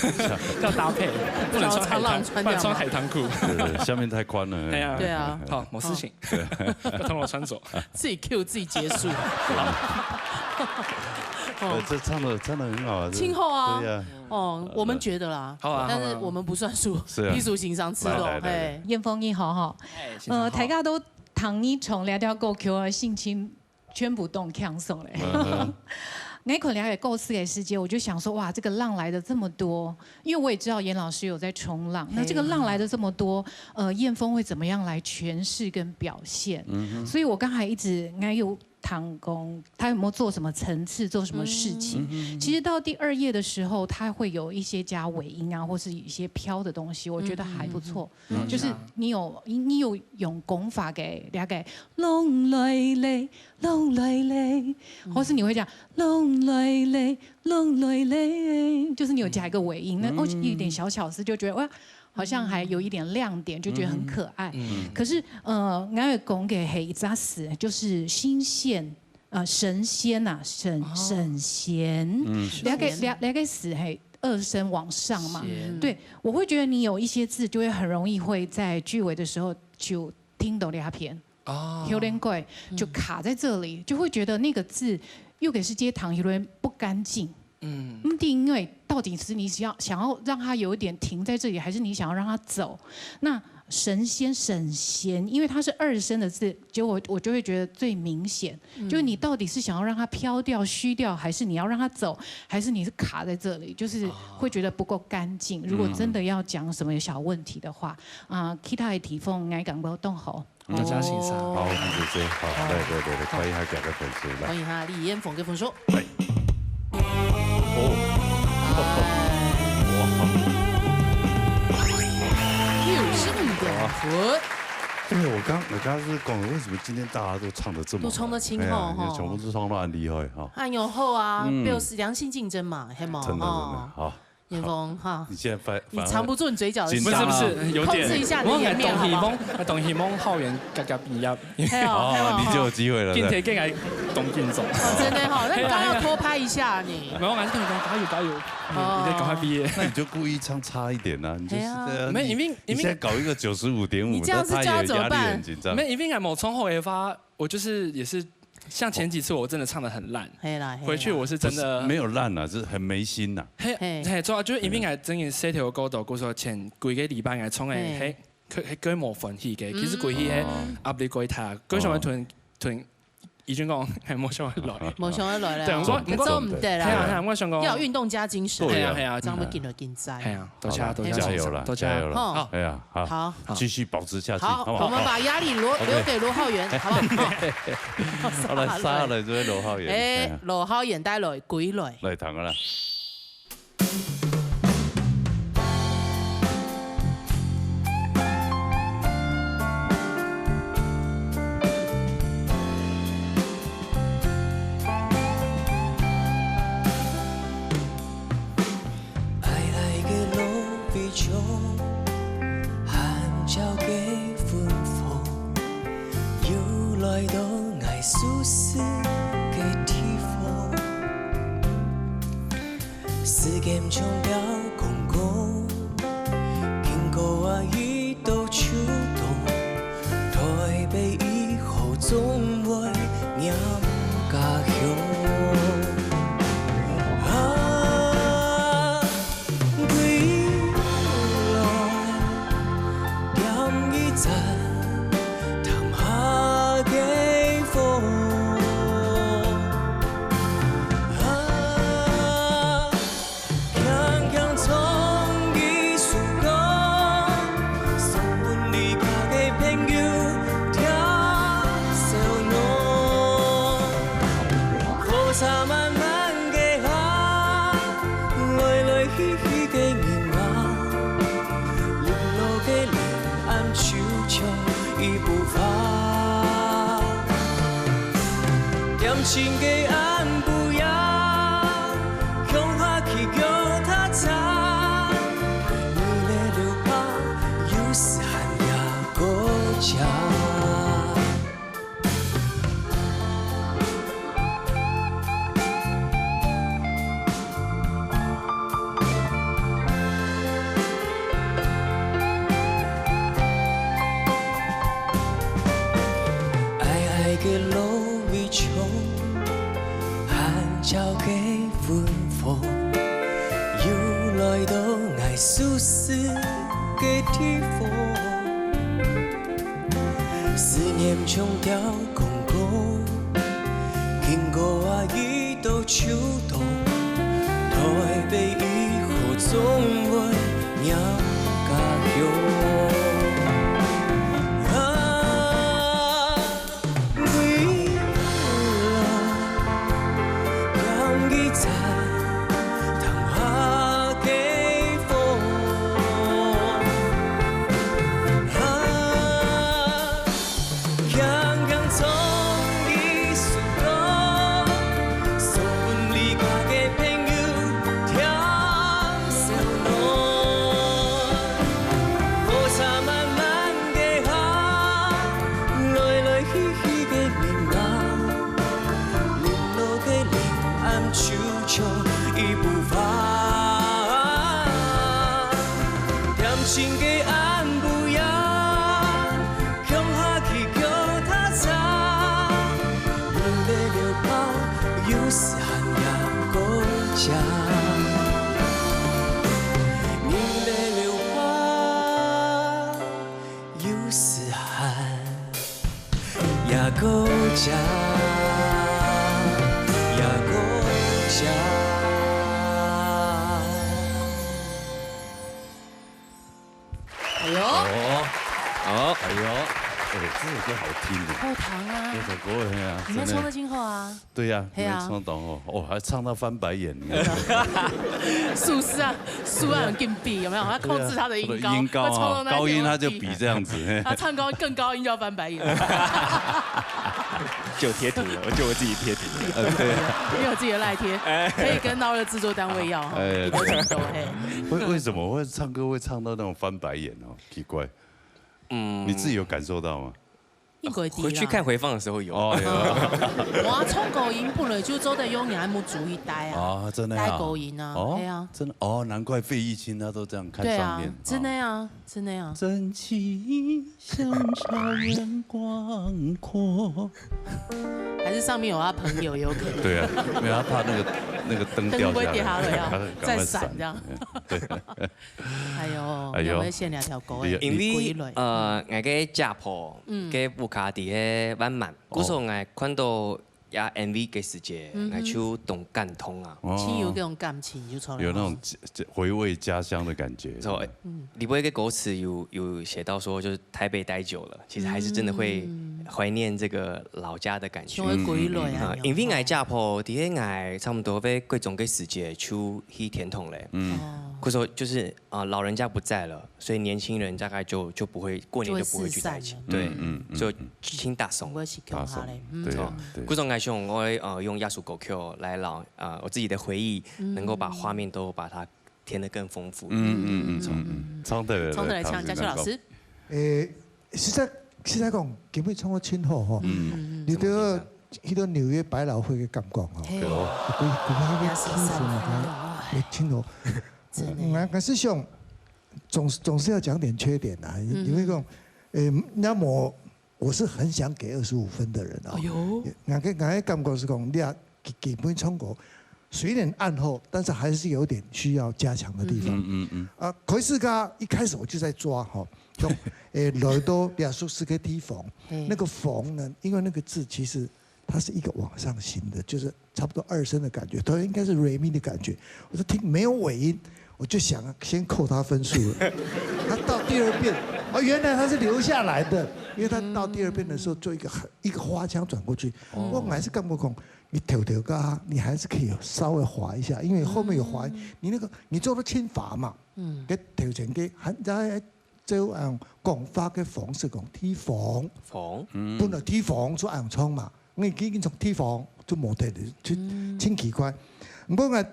要搭配，不能穿海灘，不能穿海灘褲。對，對，下面太寬了。哎呀。對啊。好，沒事情。 不同的穿着。自己 cue 自己結束。呃，這唱得，唱得很好啊，這，今後啊，對呀。哦，我們覺得啦，好啊，但是我們不算數，好啊。是啊。批數型上吃肉，來，來，來，來。嘿。彥峰你好哈，哎，先生好。呃，大家都聽你唱這條歌曲啊，心情全部都輕鬆嘞。嗯哼。𠊎看了解故事的時間，我就想說，哇，這個浪來的這麼多，因為我也知道顏老師有在衝浪，那這個浪來的這麼多，呃，彥峰會怎麼樣來詮釋跟表現？嗯哼。所以我剛才一直，應該有談過，他有沒有做什麼層次，做什麼事情？嗯。其實到第二頁的時候，他會有一些加尾音啊，或是一些飄的東西，我覺得還不錯。嗯。就是你有，你，你有用功法給了解，浪來咧，浪來咧，或是你會講，浪來咧，浪來咧，就是你有加一個尾音，那，哦，一點小巧思就覺得，哇，好像還有一點亮點，就覺得很可愛。嗯。可是，呃，𠊎愛講个係一隻詞，就是新鮮，呃，神仙啊，神，哦。神仙。嗯。了解，了，了解詞係二聲往上嘛。仙。對，我會覺得你有一些字就會很容易會在句尾的時候就聽到那片。 哦。有點怪，就卡在這裡，就會覺得那個字又給是接糖，有點不乾淨。嗯。嗯，因為到底是你想要，想要讓它有一點停在這裡，還是你想要讓它走？那神仙，神仙，因為它是二聲的字，結果我就會覺得最明顯，嗯。就是你到底是想要讓它飄掉、虛掉，還是你要讓它走，還是你是卡在這裡，就是會覺得不夠乾淨。哦。如果真的要講什麼小問題的話，嗯。啊，其他的地方應該講不動好。 吳家欣先生。好，吳姐姐，好，來，來，來，來，看一下佢个分數，來。看一下李彥峰个分數。來。哦。哇。九十五點分。對，我剛，我剛剛是講，為什麼今天大家都唱得這麼好？都唱得清楚吼。哎呀，全部都唱到很厲害哈。哎呦，好啊，嗯。表示良性競爭嘛，係無？真的，真的，吼。好。 彥峰，哈。你現在反，你藏不住你嘴角的笑。緊張啊。不是，不是，有點，控制一下你的顏面，好不好？我當希望，我當希望校園剛剛畢業。係哦，哦，係哦。你就有機會了，今天更加當緊張。哦，真的哈，那你剛剛要偷拍一下你。沒有，我還是跟你講，加油，加油。哦。你，你再趕快畢業。那你就故意唱差一點啊，你就是這樣，哎呀。沒有，因為，你現在搞一個九十五點五，你這樣子叫他也壓力很緊張。沒有，因為我唱好的話，我就是也是 像前幾次我真的唱得很爛，係啦，係啦。回去我是真的不是，沒有爛啊，是很沒心吶。嘿，嘿。嘿，主要就是因為𠊎真个settle高度，故所前幾個禮拜𠊎唱个，嘿。嘿，佢，佢，佢無歡喜个，其實歸去係壓力過大，佢想要吞，吞，怡君講，還無想要來。無想要來了，對，我，這做毋得啦，係啊，係啊，我想講，要有運動家精神，對啊，係啊，這樣會緊來緊在。係啊，多謝，好啦，多謝，加油啦，多謝，加油啦，好。哎呀，好，好，好，繼續保持下去，好，好不好？我們把壓力留，OK。留給羅浩源，好不好？好，來，殺了這位羅浩源，哎，哎呀。羅浩源帶來歸來。來，聽啊啦。 矮矮个綠皮草，含笑个芬芳，又來到𠊎熟識个地方。時間像條公公，經過啊一到秋冬， 台北以後總會念家鄉。啊，歸來，點一盞窗下个火。啊， 輕輕唱一首歌，送分離家个朋友聽笑鬧。火車慢慢个行，來來去去个人啊，零落个臨暗就像一幅畫。恬靜个暗晡夜， 鄉下去腳踏車，你的路旁有時還也過車。矮矮个綠皮草， 含笑个芬芳，又來到𠊎熟識个地方。思念像條公公，經過啊一到秋冬，台北以後總會念家鄉。啊， 歸來，點一盞窗下个火。啊，輕輕唱一首歌，送分離家个朋友聽笑鬧。火車慢慢个行，來來去去个人啊， 零落个臨暗就像一幅畫。恬靜个暗晡夜，鄉下去腳踏車，你的路旁有時還也過車。你的路旁有時還 也過車，也過車。哎喲，哦，哦，哎喲，哎，這首歌好聽哦。好聽啊。這首歌，嘿啊，你們唱得真好啊。真的。對呀，嘿啊。你們唱得很好，哦，還唱到翻白眼，你看。是不是啊？ 書啊很緊閉，有沒有？要控制他的音高，對啊，音高啊，要衝到那一點高音他就比這樣子，嘿。他唱高更高音就要翻白眼。就有貼圖了，我就我自己貼圖了。呃，對。你有自己的LINE貼，哎。可以跟鬧熱製作單位要哈，哎，你都請走，嘿。為，為什麼會唱歌會唱到那種翻白眼哦？奇怪。嗯。你自己有感受到嗎？ 應該知啦。回去看回放的時候有。哦，有。嗯。我唱高音本來就做得用人目注意帶啊。啊，真的啊。帶高音啊，哦，對啊。真的，哦，難怪費玉清他都這樣看上面。對啊，真的啊，哦。真的啊。真情像草原廣闊。還是上面有他朋友，有可能。對啊，沒有，他怕那個，那個燈掉下來。燈會跌下來啊，他趕快閃。再閃這樣。對。哎喲，哎喲。你有沒有獻兩條歌？你，因為，你歸類。呃，𠊎个姐婆，嗯。个屋家佇个萬巒，哦。故所𠊎看到這M V个時節，嗯哼。𠊎就當感動啊。哦。親有這種感情就出來了。有那種家，回味家鄉的感覺。所以，嗯。裡背个歌詞有，有寫到說，就是台北待久了，其實還是真的會嗯。懷念這個老家的感覺。想要歸來啊，嗯，有吼。因為𠊎家婆，佇个𠊎差不多要國中个時節就去天堂咧。嗯。哦。故所就是，呃，老人家不在了， 所以年輕人大概就，就不會，過年就不會聚在一起。就會四散了。對，嗯，嗯，嗯，就嗯。親大送。我是共下咧，打送。嗯。對啊，哦，對。故所𠊎想，我會，呃，用這首歌曲來讓，呃，我自己的回憶，嗯。能夠把畫面都把它填得更豐富。嗯，嗯，嗯，嗯，嗯。唱得來，唱得來，唱，唱，嘉秋老師。誒，實在，實在講，今日唱到真好吼。嗯。嗯，嗯，嗯。你都要去到紐約百老匯的感覺吼。嘿。對哦。佢，佢那個氣氛啊，也是三分鐘，哎。也真好。真的。我，我是想， 總，總是要講點缺點啊，嗯哼。因為講，誒，那麼我是很想給二十五分的人啊。哎喲。𠊎个，𠊎个感覺是講，你啊，基，基本唱歌雖然恁好，但是還是有點需要加強的地方。嗯，嗯，嗯。啊，可是啊，一開始我就在抓吼，像，誒，來到這首詩个地方，嘿。那個房呢，因為那個字其實 它是一個往上行的，就是差不多二聲的感覺，它應該是re mi的感覺。我就聽沒有尾音，我就想先扣他分數了。他到第二遍，哦，原來他是留下來的，因為他到第二遍的時候做一個很，一個花腔轉過去。哦。我還是感覺講，你頭頭个啊，你還是可以稍微滑一下，因為後面有滑，嗯。你那個，你做到輕滑嘛，嗯。跟頭前个還，還 就恁樣講話个方式講地方。方。嗯。本來地方就恁樣唱嘛，你已經從地方就無得了，就嗯。真奇怪。毋過呢，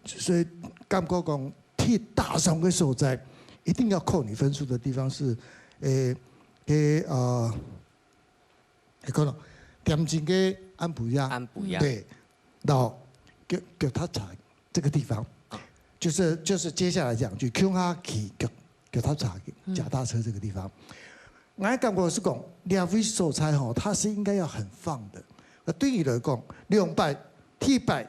所以感覺講，第一大上个所在，一定要扣你分數的地方是，誒，誒，呃，可能點睛个暗晡夜。暗晡夜。對，到腳，腳踏車這個地方，就是，就是接下來講，就共下去腳，腳踏車，嗯。腳踏車這個地方。我感覺是講，這位所在吼，它是應該要很放的。那對你來講，兩擺、第一擺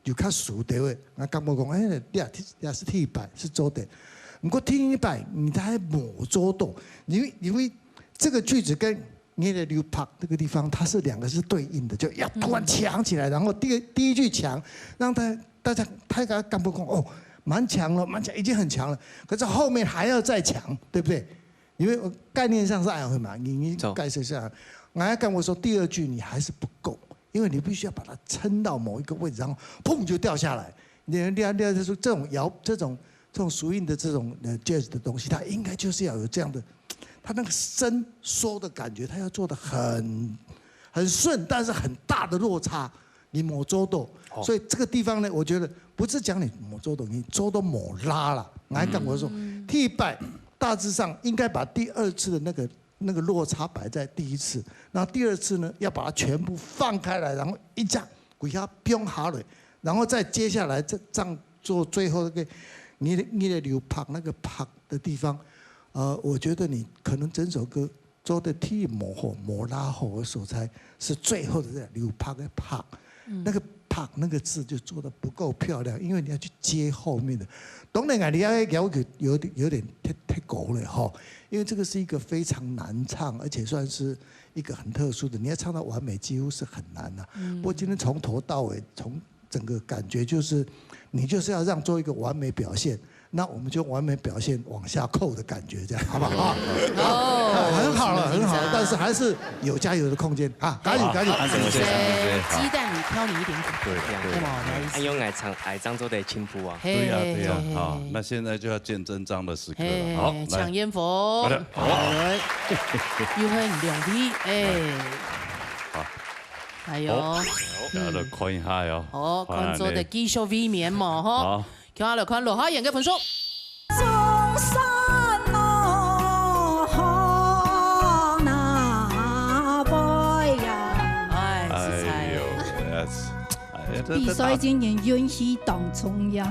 有較輸掉个，𠊎感覺講，哎，這，這係第一擺係做得。毋過第二擺，你還無做到，因為，因為這個句子跟你的留白那個地方，它是兩個是對應的，就要突然強起來，然後第，第一句強，讓大，大家，大家感覺講，哦，蠻強了，蠻強，已經很強了。可是後面還要再強，對不對？ 因為概念上是恁樣嘛，你，你解釋一下。我還跟我說第二句你還是不夠，因為你必須要把它撐到某一個位置，然後砰就掉下來。你，你，你就是這種搖，這種，這種swing的這種，呃，jazz的東西，它應該就是要有這樣的，它那個伸縮的感覺，它要做得很，很順，但是很大的落差。 你無做到。哦。所以這個地方呢，我覺得不是講你無做到，你做到無罅啦。𠊎感覺說，嗯。第一擺大致上應該把第二次的那個，那個落差擺在第一次，那第二次呢，要把它全部放開來，然後一下，歸下放下來，然後再接下來這，這樣做最後那個，你的，你的留白那個白的地方，呃，我覺得你可能整首歌 做得第一無好、無罅好个所在，是最後的這留白个白。嗯。那個白那個字就做得不夠漂亮，因為你要去接後面的。當然啊，你要要求有點，有點忒，忒高了吼，因為這個是一個非常難唱，而且算是一個很特殊的，你要唱到完美幾乎是很難啊。嗯。不過今天從頭到尾，從 整個感覺就是，你就是要讓做一個完美表現，那我們就完美表現往下扣的感覺，這樣好不好？哦，很好了，很好了，但是還是有加油的空間啊！加油，加油！好，謝謝，謝謝。雞蛋裡挑你一點苦，對，對。對嗎？不好意思。哎喲，愛唱，愛唱做得進步啊。嘿，對呀，對呀，嘿，嘿，好，嘿。那現在就要見真章的時刻了，嘿，好，來。搶煙火。好的，好。哎，又係兩位，哎。好。 哎喲，好，嗯。大家都看一下喲。好，看做得繼續衛冕無，吼。好。接下來看羅夏彥个分數。中山路好那杯呀。哎，實在。哎喲，哎呀，哎呀，這，比賽精神運氣當重要。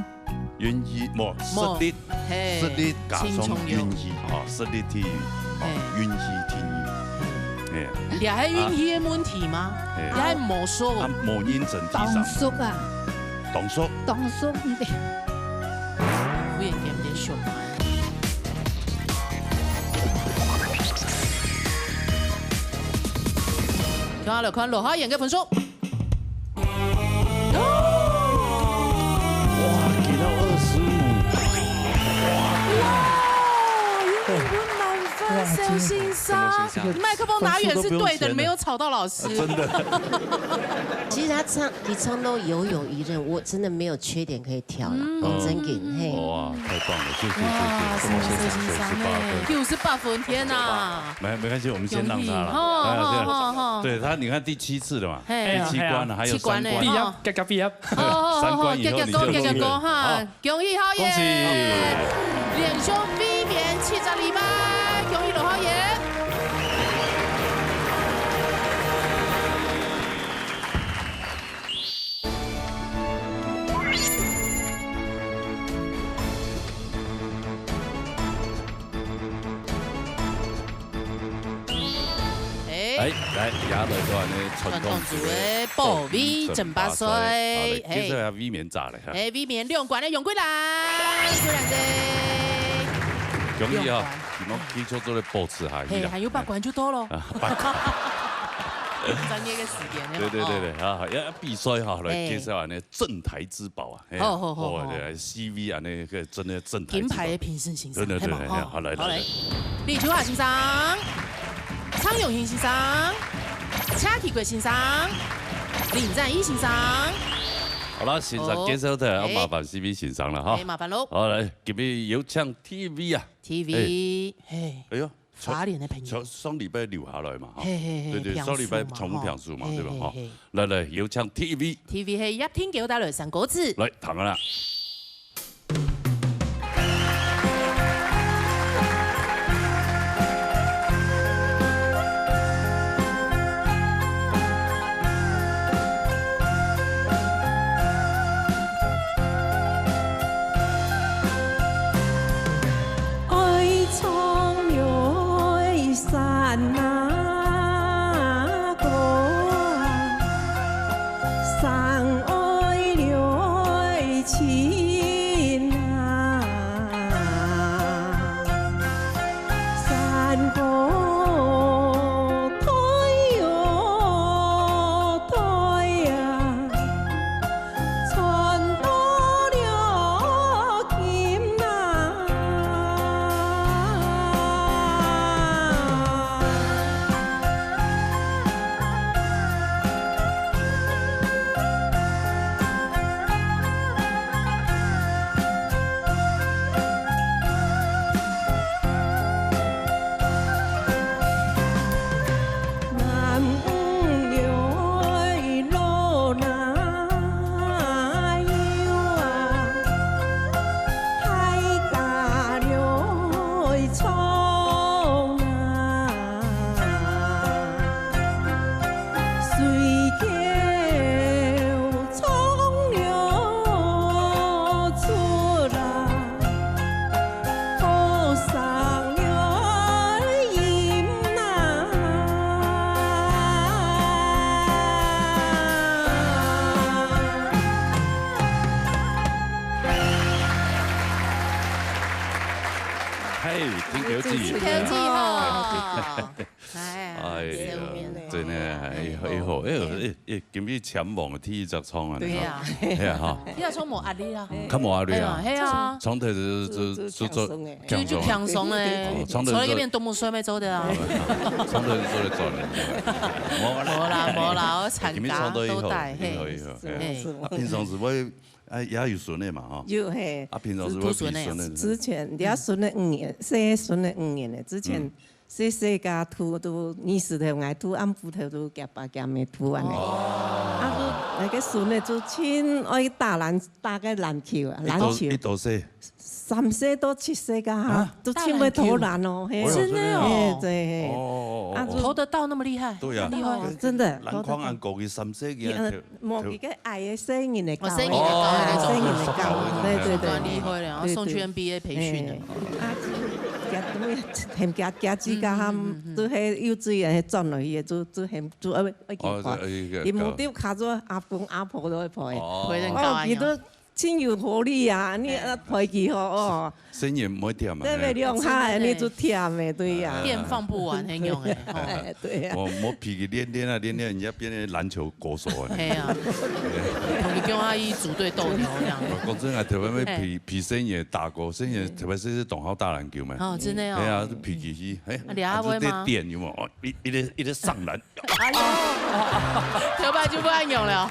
運氣，無，無，實力，嘿，實力加上運氣，真重要。哦，實力第一，哦，嘿。運氣第二，嘿。這係運氣个問題嗎？嘿。這係魔術。啊，無認真第三。當熟啊。當熟。當熟，毋對。忽然間變小白。接下來看羅浩賢个分數。哇，給到二十五。哇，有滿分，哇，小先生，這個，這個麥克風拿遠是對的，分數都不用錢了。沒有吵到老師。啊，真的。其實他唱，你唱到游泳一任，我真的沒有缺點可以挑了，嗯。講真个，嘿。哇，太棒了，謝謝，謝謝，哇，謝謝，謝謝，謝謝，九十八分。九十八分，天哪！ 没，没关系，我们先让他了。恭喜，好，哎，对，好，好，好。对，他，你看第七次了嘛，嘿。第七关了，哎呀，还有三关。七关了，哈。毕业，加加毕业。好，好，好，三关以后你就入围了。好，恭喜浩贤，恭喜。连胜卫冕七十二擺，恭喜羅浩賢。 哎，哎，来，也來到咱个傳統組个傳統組个保衛爭霸賽。好，來，介紹一下衛冕者咧，哈。哎，衛冕兩關个楊貴蘭，貴蘭姐。恭喜啊，兩關。佢講繼續做个保持下去啦。嘿，還有八關就到咯。啊，八關。專業个時間了，對，對，對，對，哦。啊，要比賽哈，來，哎。介紹咱个鎮台之寶啊。 哎呀，好，好，好，好。哦，對，四位恁呢个真个鎮台之寶。金牌个評審先生，真的，真的，係嘛？哎呀，好，來，好，來，來。來。李秋華先生、蔡永興先生、車啟國先生、林展毅先生。好啦，先生介紹的，好。哎。要麻煩四位先生了哈。哎，麻煩咯。好，來，今日有請第一位啊。第一位，哎。嘿。哎喲， 花蓮个朋友。上，上禮拜留下來嘛，哈。嘿，嘿，嘿，對，對，平數嘛，上禮拜全部平數嘛，哈。對吧，哈。嘿，嘿，嘿。來，來，有請第一位。第一位係葉天狗帶來三個字。來，聽啊啦。 愛唱來山啊歌啊，山愛來親啊。 山歌對喲對啊，傳到了今啊。 南無來路哪有啊，大家來唱啊。 水橋唱了出來，好聲了音啊。嘿，天狗記。天狗記吼。 哎，哎呀，真个，哎，哎，哎，哎，今日簽王个第一隻唱啊，對啊。係啊，哈。第一隻唱無壓力啊。較無壓力啊。哎呀，係啊。唱得就，就，就，就，就輕鬆个。就，就輕鬆个。哦，唱得就，坐在那邊動不睡沒做的啊。唱得就做得轉了。無啦，無啦，我參加都帶，嘿。今日唱得以後，以後，以後，嘿。是，是。啊，平常時會，哎，也有孫个嘛，吼。有，嘿。啊，平常時會陪孫个，是，是。之前，你看孫个五年，細孫个五年了，之前，嗯。 細細个渡，渡日時頭，𠊎渡，暗晡頭渡，厥爸厥姆渡恁呢。哦。啊，渡，𠊎个孫呢，就盡愛打籃，打个籃球啊，籃球。佢多，佢多歲？三歲到七歲个哈，啊？都盡會投籃哦，嘿。打籃球。真的哦。嘿，對，嘿。哦，哦，哦，哦。啊，就投得到那麼厲害？對呀。厲害。哦，真的，籃筐恁高，佢三歲个，投，投。 無，佢个矮个細人仔个高个，哦，細人仔个高个，哦，對，對，對。蠻厲害的，然後送去N B A培訓的。哎，啊，佢都，佢，佢，佢自家，嗯，嗯，嗯，嗯。都係幼稚園轉落去个，就，就，就愛，愛去看。哦，對，愛去看。佢目的卡住阿公阿婆都會陪。哦。陪人家啊。哦，佢都真有活力啊，你啊，抬起吼，哦，聲音毋會忝啊，對不對？兩下，你就忝的，對呀。電放不完，很勇的，吼。哎，對呀。我，我脾氣練練啊，練練，人家變成籃球國手啊。哎呀，同你叫他一組隊鬥牛這樣。我講真的，特別要脾，脾聲音打過，聲音特別是同學打籃球嘛。哦，真的哦。哎呀，脾氣，哎，啊，你還會嗎？就這點有沒有？哦，一，一个，一个上籃，哎呦，頭擺就毋恁樣了。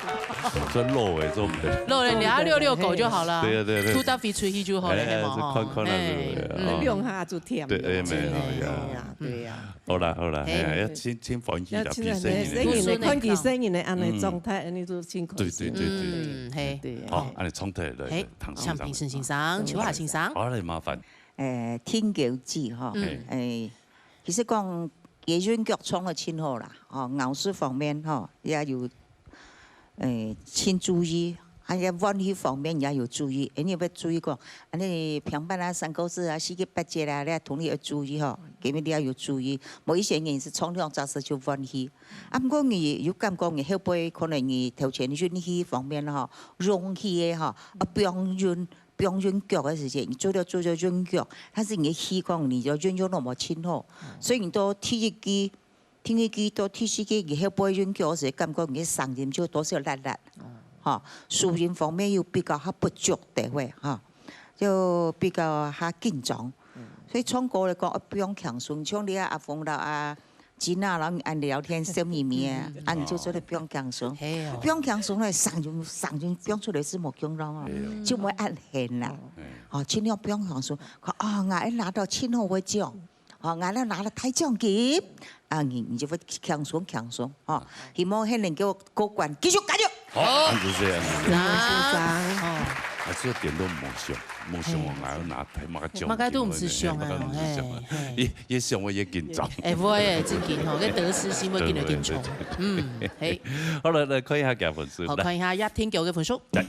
這老的做毋得。老的，你要遛遛狗就好了。對啊，對啊，對啊。吐大飛出去就好了，哎，嘿嘛，吼。這看看啊，嘿，這个，嗯。哦。兩下就忝了。對，哎，沒有，呀。哎呀，對呀。好啦，好啦，嘿。哎呀，要真，真歡喜啦，要真的，比聲音的。聲音的，看佢聲音的，恁樣狀態，恁樣就辛苦。對，對，對，對。嗯，嘿。對呀。好，恁樣狀態來，嘿，唐先生。像評審先生、秋霞先生。好，來麻煩。誒，天狗記吼，嗯。誒，其實講，佢韻腳唱得真好啦，吼，咬字方面吼，也有，誒，真注意，啊，也韻氣方面也有注意，因為要注意講，恁樣平板啊、三國志啊、四季八節啊，你同你要注意吼，因為你也有注意，無一些人係唱兩隻字就韻氣。啊，毋過你有感覺你後背可能你頭前韻氣方面吼，容易个吼，啊，放韻 放韻腳个時節，你做了做了韻腳，但是你个氣管你就運用到無清楚，所以你到第一句、第二句到第四句，你後背韻腳个時節，感覺你个聲音就多少辣辣，吼，收音方面又比較較不足个話，吼，就比較較緊張。所以唱歌來講，愛放輕鬆，像你啊，阿峰啦啊， 今仔日恁樣聊天笑眯眯啊，啊，你就做得放輕鬆。嘿哦。放輕鬆咧，聲音，聲音放出來係無共樣哦，就毋會恁現啦。哦，盡量放輕鬆。看，啊，𠊎愛拿到盡好个獎，哦，𠊎愛拿到大獎金，啊，你，你就會輕鬆輕鬆，哦。希望你能夠過關，繼續加油。好，恁仔細，恁仔細。啊。哦。啊，這點都無想，無想講𠊎愛拿大馬獎金，嘿，馬該都毋使想啊，馬該都毋使想啊。嘿，嘿。 越，越想我越緊張。哎，會，真緊吼，該得失心會緊來緊衝。對，對，對。嗯，嘿。好了，來看一下佢个分數，好，來。看一下葉天狗个分數。來。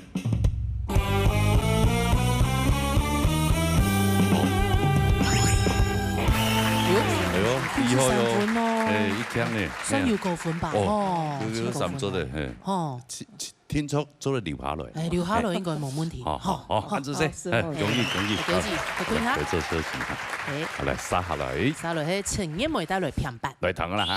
哎呦，哎呦，厲害哦。七十三分哦。哎，一強呢。算有高分吧？哦，哦，有，有三組的，嘿。哦。七，七， 聽說做得留下來。哎，留下來應該無問題。好，好，好，好，恁仔細，好，是，哎，恭喜，恭喜，恭喜，好，恭喜哈。來，來做休息哈。哎。好，來，續下來。續下來，係陳燕梅帶來片板。來聽啦哈。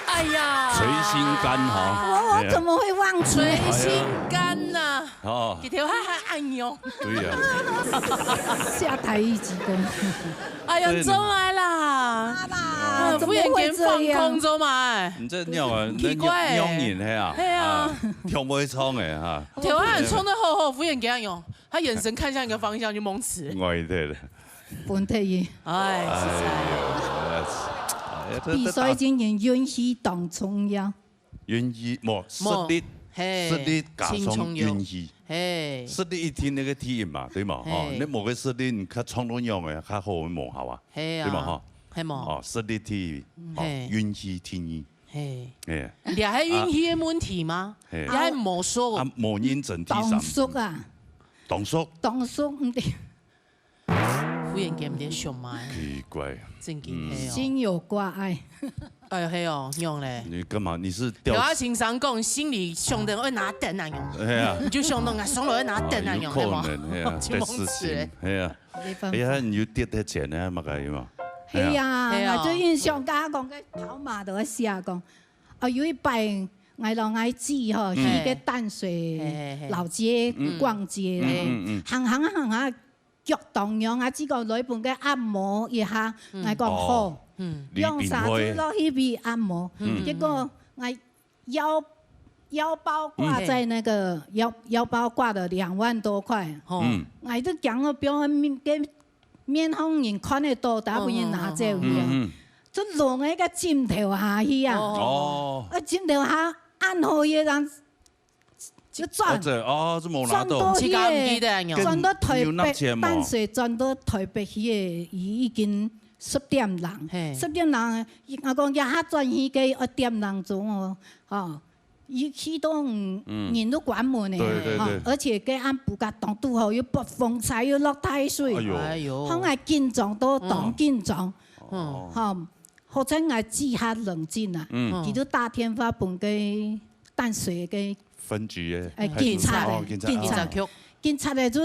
哎呀，捶心肝哈。我，我怎麼會忘記？捶心肝吶。哦。佢頭下還恁樣。對呀。下台一鞠躬。哎呀，對。做麼个啦？啊，怎麼會這樣？忽然間放空，做麼个？你這樣啊，奇怪欸。那樣，那樣人，嘿啊。嘿啊。啊，跳不會衝欸，哈。頭下還衝得好好，忽然間恁樣，他眼神看向一個方向就懵詞。我也對了。分忒佢。哎，實在。哎喲，哎，這，比賽進行運氣當重要。運氣，無，實力，嘿，實力加上運氣。嘿。實力一定那個第一嘛，對嘛？吼，嘿。你無个實力，你較創到樣个，較好無效啊，嘿啊，對嘛？吼。係無？哦，實力第一，哦，嘿。運氣第二。 嘿，哎，這係運氣个問題嗎？啊，嘿。這係魔術哦。啊，無認真第三。當熟啊。當熟。當熟，毋對。忽然間毋知想嘛，奇怪。正經係哦。心有掛礙。哎，係哦，仰咧？你幹嘛？你是吊，有啊，先生講，心裡想著愛拿等啊，仰。哎呀。你就想著啊，上來愛拿等啊，啊，有仰，對無？可能，哎呀，就忘記了。第四心，哎呀。 沒辦法。哎呀，你有跌忒錢呢，麼个有無？係啊，係啊。𠊎就印象，剛剛講个跑馬都會寫講，哦，有一擺，𠊎摎𠊎姊吼，嗯。去个淡水，嘿，嘿，嘿。老街，嗯。逛街，嗯，嗯，嗯。行行行行，腳當癢啊，姊講來分佢按摩一下，嗯。𠊎講好，哦。嗯。兩儕就落去分佢按摩，嗯。結果𠊎 腰，腰包掛在那個，腰，腰包掛了兩萬多塊。吼。嗯。𠊎都驚到表面，个面孔人看得到，大家分人拿走去啊。嗯，嗯，嗯。就摎該个枕頭下去啊。哦。哦。啊，枕頭下按好以後，就轉，哦，這，哦，這無拿到。轉到去，自家毋記得啊，轉到台北，有納錢無？淡水轉到台北去个，已經十點零。嘿。十點零，𠊎講，這下轉去个一點零鐘哦，吼。 佢去到，嗯，嗯。人都關門个，對，對，吼，對。而且該暗晡个當堵好，又發風搓，又落大水。哎喲。哎喲。好，𠊎緊張到當緊張。嗯。哦。吼，好彩𠊎姊較冷靜啊，嗯。佢就打電話分該淡水个分局个，哎，警察个，哦，警察，警察，哦。警察个就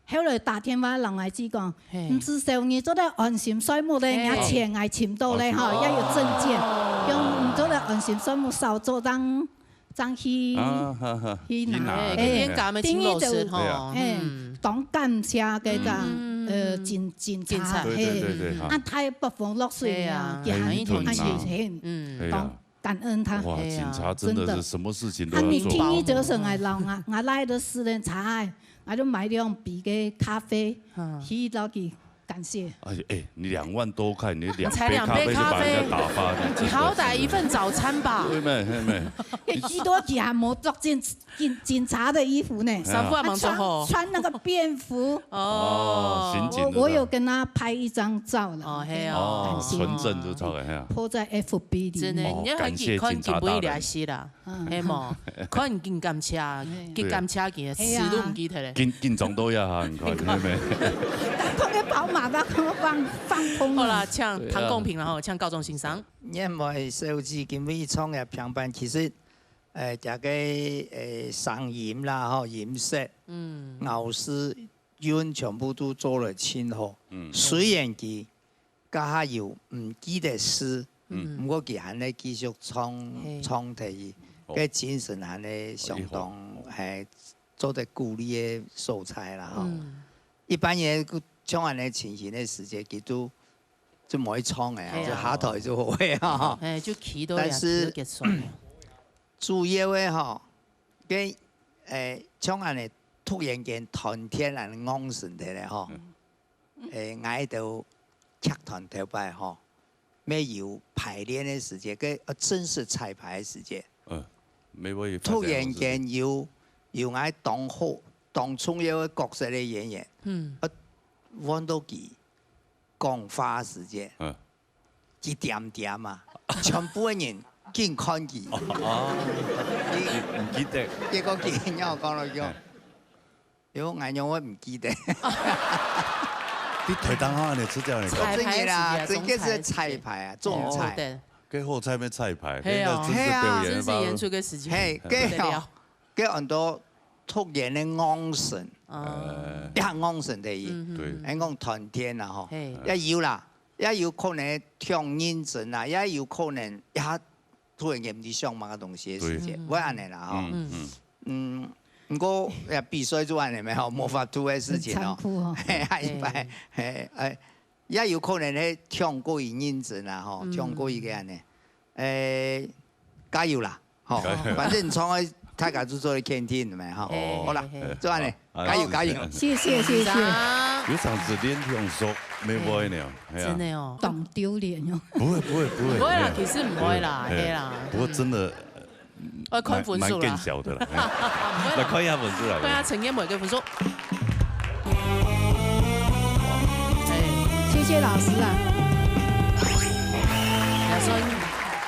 後來打電話摎𠊎姊講，嘿。毋使愁，你做得安心睡目咧，嘿。若錢𠊎尋到咧，吼，哦，也有證件，哦。用你做得安心睡目，稍早正，正去，啊，哈，哈，去拿。去拿，哎，哎，今天咱們請老師，第二就，吼，哎，嗯。當感謝个，嗯。呃，警，警察，警察。對，對，嘿。對，對，哈。啊，大北風落水啊，嘿啊，佢還，很疼啊。很疼，嗯。嘿啊。當 感恩他。哇，係啊。警察真的是什麼事情都要做。真的。啊，你聽佢就算𠊎摎𠊎，𠊎倈仔都私人茶，𠊎就買兩杯个咖啡，嗯。去摎佢感謝。哎，哎，你兩萬多塊，你兩杯咖啡就把人家打發，才兩杯咖啡。你真的是。你好歹一份早餐吧。對咩？對咩？佢去到佢還無著警，警，警察的衣服呢。衫褲還吂著好。他穿，穿那個便服。 哦，哦，刑警的。我，我有跟他拍一張照了。哦，係哦。哦，感謝。存證就出來，係啊。po在FB裡面。真的，哦，你要很緊，感謝警察大人。看緊不會聯繫啦，嗯。係無？看緊感謝，嘿。緊感謝佢，對啊。詞都毋記得咧。係啊。緊，緊張到呀，哈，你看，你看。係無？當初个跑馬，當初放，放空了。好啦，請，對啊。談公平啦吼，請教宗先生。因為小姐今晡日創業平板，其實，呃，這個，呃，聲音啦，吼，音色，嗯。咬字 韻全部都做了盡好。嗯。雖然佢這下有毋記得字，嗯。毋過佢還係繼續創，嘿。創下去，哦。該精神還係相當，哦，係做得鼓勵个所在啦，吼。嗯。一般人像恁樣情形个時節，佢都，就毋會創个啊，嘿啊。就下台就好个啊。哎，就企到呀，但是，企到結束了。主要个吼，該，誒，像恁樣 突然間斷電啊，戇神忒咧吼。嗯。誒，𠊎兜劇團頭擺吼，乜有排練个時節，該，呃，正式彩排个時節。嗯，乜會發生這種事情。突然間有，有𠊎當好、當重要个角色个演員，嗯。啊，換到佢 講話時節，嗯。佢恬恬啊，全部个人緊看佢。哦。佢，佢毋記得。結果佢仰講落去哦，嗯。喲，𠊎仰會毋記得？你台當下呢，出掉呢？彩排時節，真个啦，真个係彩排啊，總彩。哦，對。該好彩乜彩排，係哦。該正式表演，係啊。正式演出个時間。係，不得了。該哦， 該安到突然个戇神，哦。哎。也戇神个意。嗯，嗯，對。嗯。恁講斷電啦吼，嘿。也有啦，也有可能忒認真啦，也有可能也突然間毋知想麼个東西个時節，對。會恁樣啦吼。嗯，嗯。嗯，毋過也比賽就恁樣咩吼，無法度个事情哦。很殘酷哦。嘿，下一擺，嘿。嘿，哎， 也有可能係忒過於認真啦吼，嗯。忒過於个恁樣。誒，加油啦，吼，加油。反正你創个大家就做得肯定个嘛，吼。哦。好啦，嘿，嘿。做恁樣，好，加油，加油。謝謝，謝謝。有常時練忒熟，没味呢，哎呀，真的哦。当丢脸哦。不会，不会，不会，不会啦，哎呀，其实不会啦，不会，哎啦，不过真的，嗯，要看分数啦。蛮，蛮更小的啦，哎。不会啦。来看一下分数啦。对啊，陈建伟个分数。哎。谢谢老师啊。也算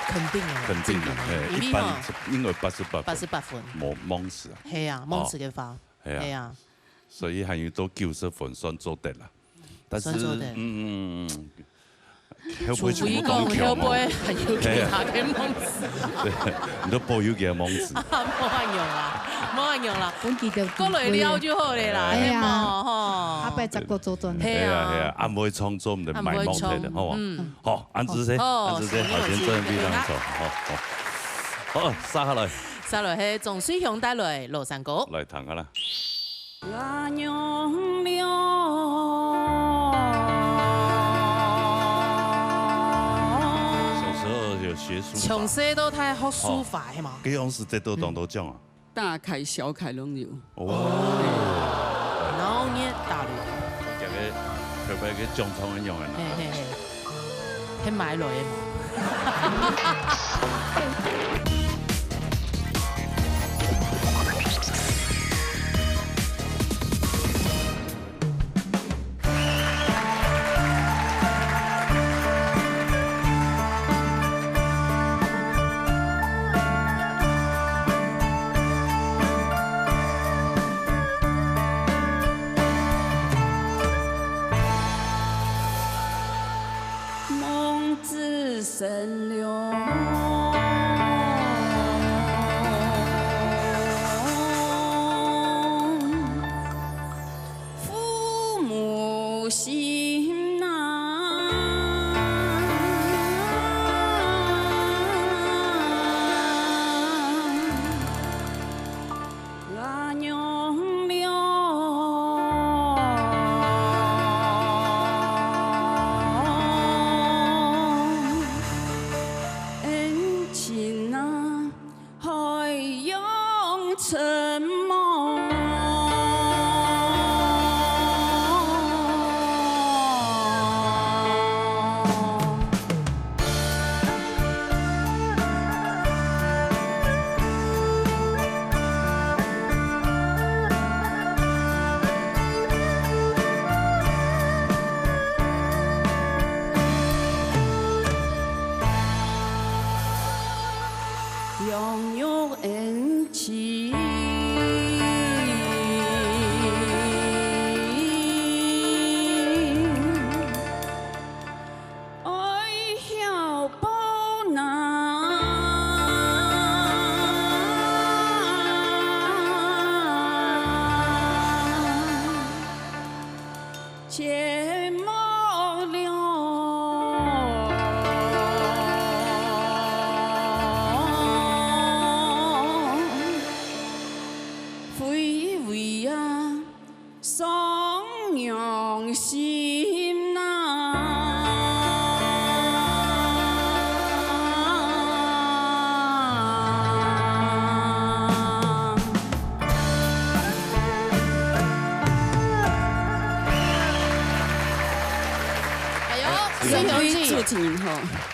肯定的，肯定的，哎，一般应该吼，应该八十八分。八十八分。没，没事啊。嘿啊，没事个话，哦。嘿啊。嘿啊。所以还有到九十分算做得啦。 但是，算做得。嗯，嗯，嗯，嗯，會不會全部都強哦？除非講會不會還有其他个名字啊？對，你都保佑佢个名字。無恁樣啦，無恁樣啦，分佢个過來了就好了啦，哎呀，嘿無，吼。下擺再過做轉。嘿啊。哎呀，哎呀，恁會創作，毋得賣夢忒个，好無？嗯。好，恁仔細，好，恁仔細，好，先做一張相，好，好。好，續下來。續下來係鍾瑞雄帶來《老山歌》。來，聽下啦。 小時候有學書法。從細到大學書法，哦，係無？該樣式得到當多獎啊。大楷小楷攏有。哇。鬧熱打雷。這個特別个獎狀恁樣个啦。嘿，嘿，嘿。 係買來个無？夢之神龍，父母心呐。 哎喲，哎，兄弟，祝你好。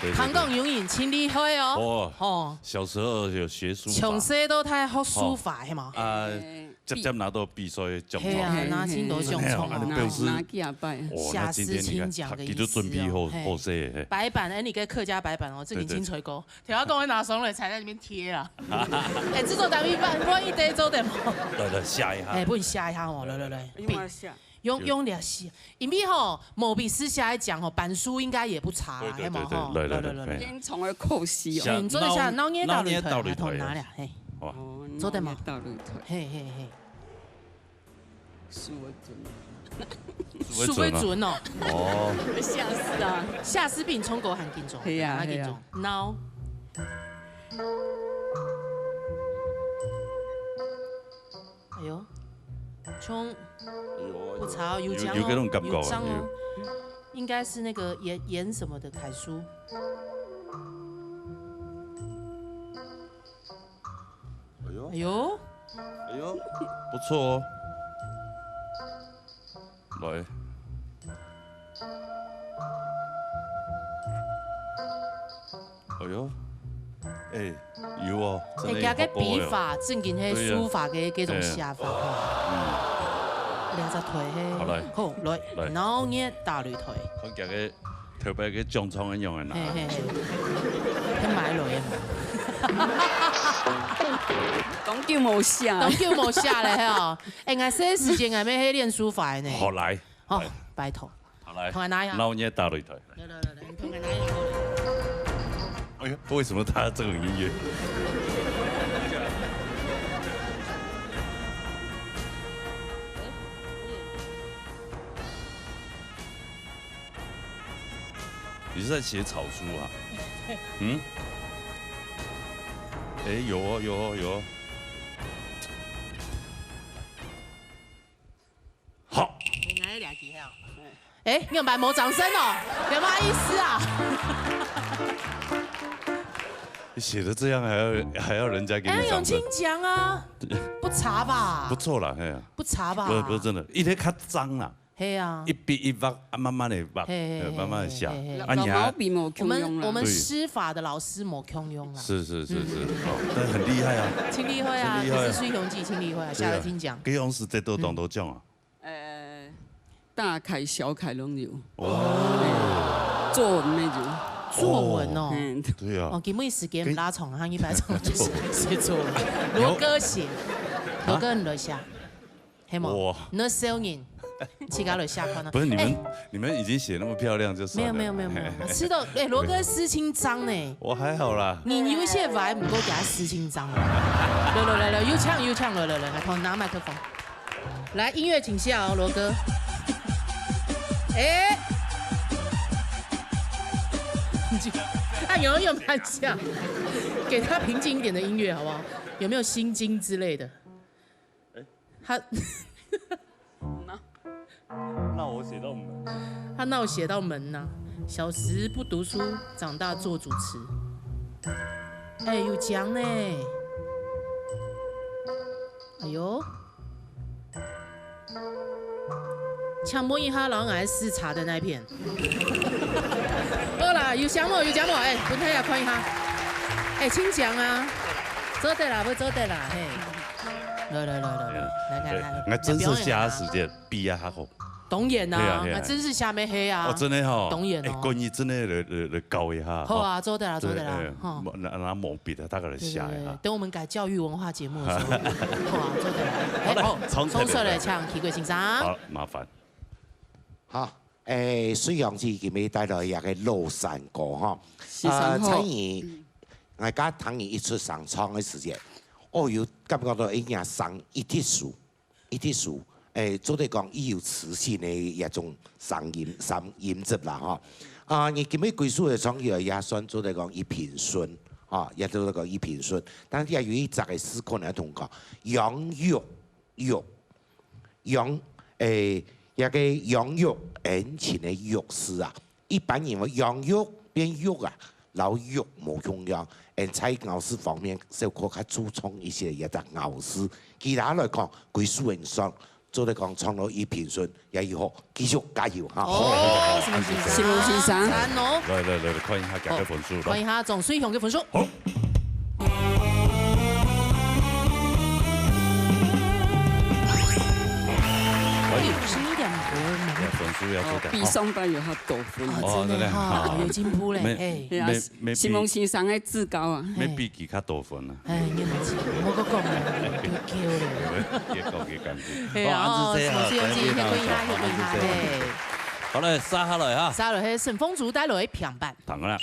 對，對，對。唐廣永遠盡厲害哦。哦，哦。小時候有學書法。從細到大學書法，哦。係無？啊，哎。 直接拿到比賽獎狀。係啊，拿盡多獎狀哦。真的哦，啊，表示，拿，拿幾下擺。哦，那今天你看，下次請講个意思哦。佢就準備好，嘿。好勢，嘿。白板，哎，你个客家白板哦，這個已經吹過。對，對。聽我講，會拿上來才在那邊貼啊。哎，製作單位，萬，萬一得做得嗎？來，來，寫一下。哎，不然寫一下哦，來，來，來。用麼寫？用，對。用這寫，因為吼，毛筆字寫來講吼，板書應該也不差啦，對，對，係嗎？對，對，吼，來，來，來，來，來。來。先從而構思哦。寫，嗯，做得寫，鬧熱鬧熱打雷台，鬧熱打雷台啊。同拿了，嘿。好吧。哦，做得嗎？鬧熱打雷台。嘿，嘿，嘿。 輸會準。輸會準哦。哦。嚇死啊！嚇死比你唱歌還緊張，係啊，還緊張。係啊。鬧。哎喲，衝。哎喲，不差哦，有獎哦，有，有這種感覺，有獎哦。有。應該是那個演，演什麼的楷書。哎喲。哎喲。哎喲，不錯哦。來。哎呦，哎，有哦，真的有學過哦。哎，佢个筆法正經係書法个這種寫法吼。對啊。嗯。兩隻腿嘿。好，來。好，來，來。鬧熱打擂台。看佢个頭擺个獎狀恁樣个啦。嘿，嘿，嘿。佢買來个嘛。當久無寫。當久無寫了吼。哎，𠊎細時節𠊎乜係練書法个呢。好，來。好，來。拜託。 好，來，同𠊎拿一下。鬧熱打擂台。來，來，來，來，你同𠊎拿一下。哎呀，為什麼他這種音樂？你是在寫草書啊？嗯？哎，有哦，有哦，有哦。 好。哎，你有辦法無掌聲哦？有沒有意思啊？你寫得這樣還要，還要人家給你掌聲？哎，永清講啊，不差吧？不錯啦，嘿啊。不差吧？不是，不是真的，一定較髒啦。嘿啊。一筆一畫，啊，慢慢地畫，嘿，嘿，呃，慢慢地寫。嘿，嘿，嘿。啊，你還老毛筆無共樣啦。我們，我們師法的老師無共樣啦。是，是，是，是，嗯。哦，但很厲害啊。真厲害啊，真厲害啊。其實水雄記真厲害啊，對啊。寫得真靚。這樣是得到當多獎啊。 呃，大楷小楷攏有。哦。嘿，作文乜有。作文哦。嗯。對啊。哦，今晡日時間毋拉長，哈，一百場就是寫作文。羅哥寫，羅哥你來寫，係無？哇。你个少年，自家來寫看啊。不是，你們，哎。你們已經寫那麼漂亮就算了啦。沒有，沒有，沒有，沒有。嘿。是的，哎，羅哥詩清髒呢。我還好啦。你有一些歪，毋過給他詩清髒。來，來，來，來，有請，有請，來，來，來，來，同拿麥克風。 來，音樂請下哦，羅哥。哎，你就，他永遠蠻像，給他平靜一點的音樂好不好？有沒有心經之類的？哎。他，那我寫到門。他鬧寫到門呐、小時不讀書，長大做主持。哎，有獎呢。哎呦， 請問一下，老闆是插在哪一片？好啦，有獎無？有獎無？哎，分大家看一下。哎，請講啊！做得啦，會做得啦，嘿。來來來來來，來來來，對，來，正式寫个時間比啊較好。當然啦，對啊，對啊。正式寫乜係啊。哦，真的吼。當然哦。哎，建議真的來來來教一下。好啊，做得啦，做得啦，對，哎，吼。拿拿毛筆啊，大家來寫一下。對對對，等我們改教育文化節目的時候，好啊，做得啦。哎，好，好，重新來，重新來，請奇貴先生。好，麻煩。 好，誒，水雄記今日帶來一個老山歌哈。是，啊，山歌。在於，嗯。𠊎家聽佢一出聲唱个時節，哦，有感覺到佢个聲一特殊，一特殊，誒，做得講佢有磁性个一種聲音，聲音質啦哈。啊，你今日歸首个唱起來也算做得講佢平順，啊，也做得講佢平順，但是也有一隻个思考呢，同講，養育 育，養，誒，這個養育恩情个育字啊，一般認為養育變育啊，摎育無共樣，恩在咬字方面小可較注重一些這隻咬字。其他來講，歸首恩上，做得講唱到佢平順，也以後繼續加油哈。哦，是毋是？是毋是？讚哦。來來來，看一下佢个分數。看一下鍾水雄个分數。好。 哎，十一點五分。哎，分數要做得好。哦，比上擺有較高分。哦，哦，真的哈，真的哈。有進步嘞，沒，嘿。對啊，沒，沒比，承蒙先生个指教啊。沒比佢較多分啊。哎，你毋好講，莫閣講了，你丟丟了。別講，別講。嘿啊，哦，按呢這下，承蒙先生，再見啊，嘿，跪下，嘿，跪下，好，按呢這下。嘿。好嘞，續下來哈。續下來，係沈豐竹帶來个平板。 當然啦。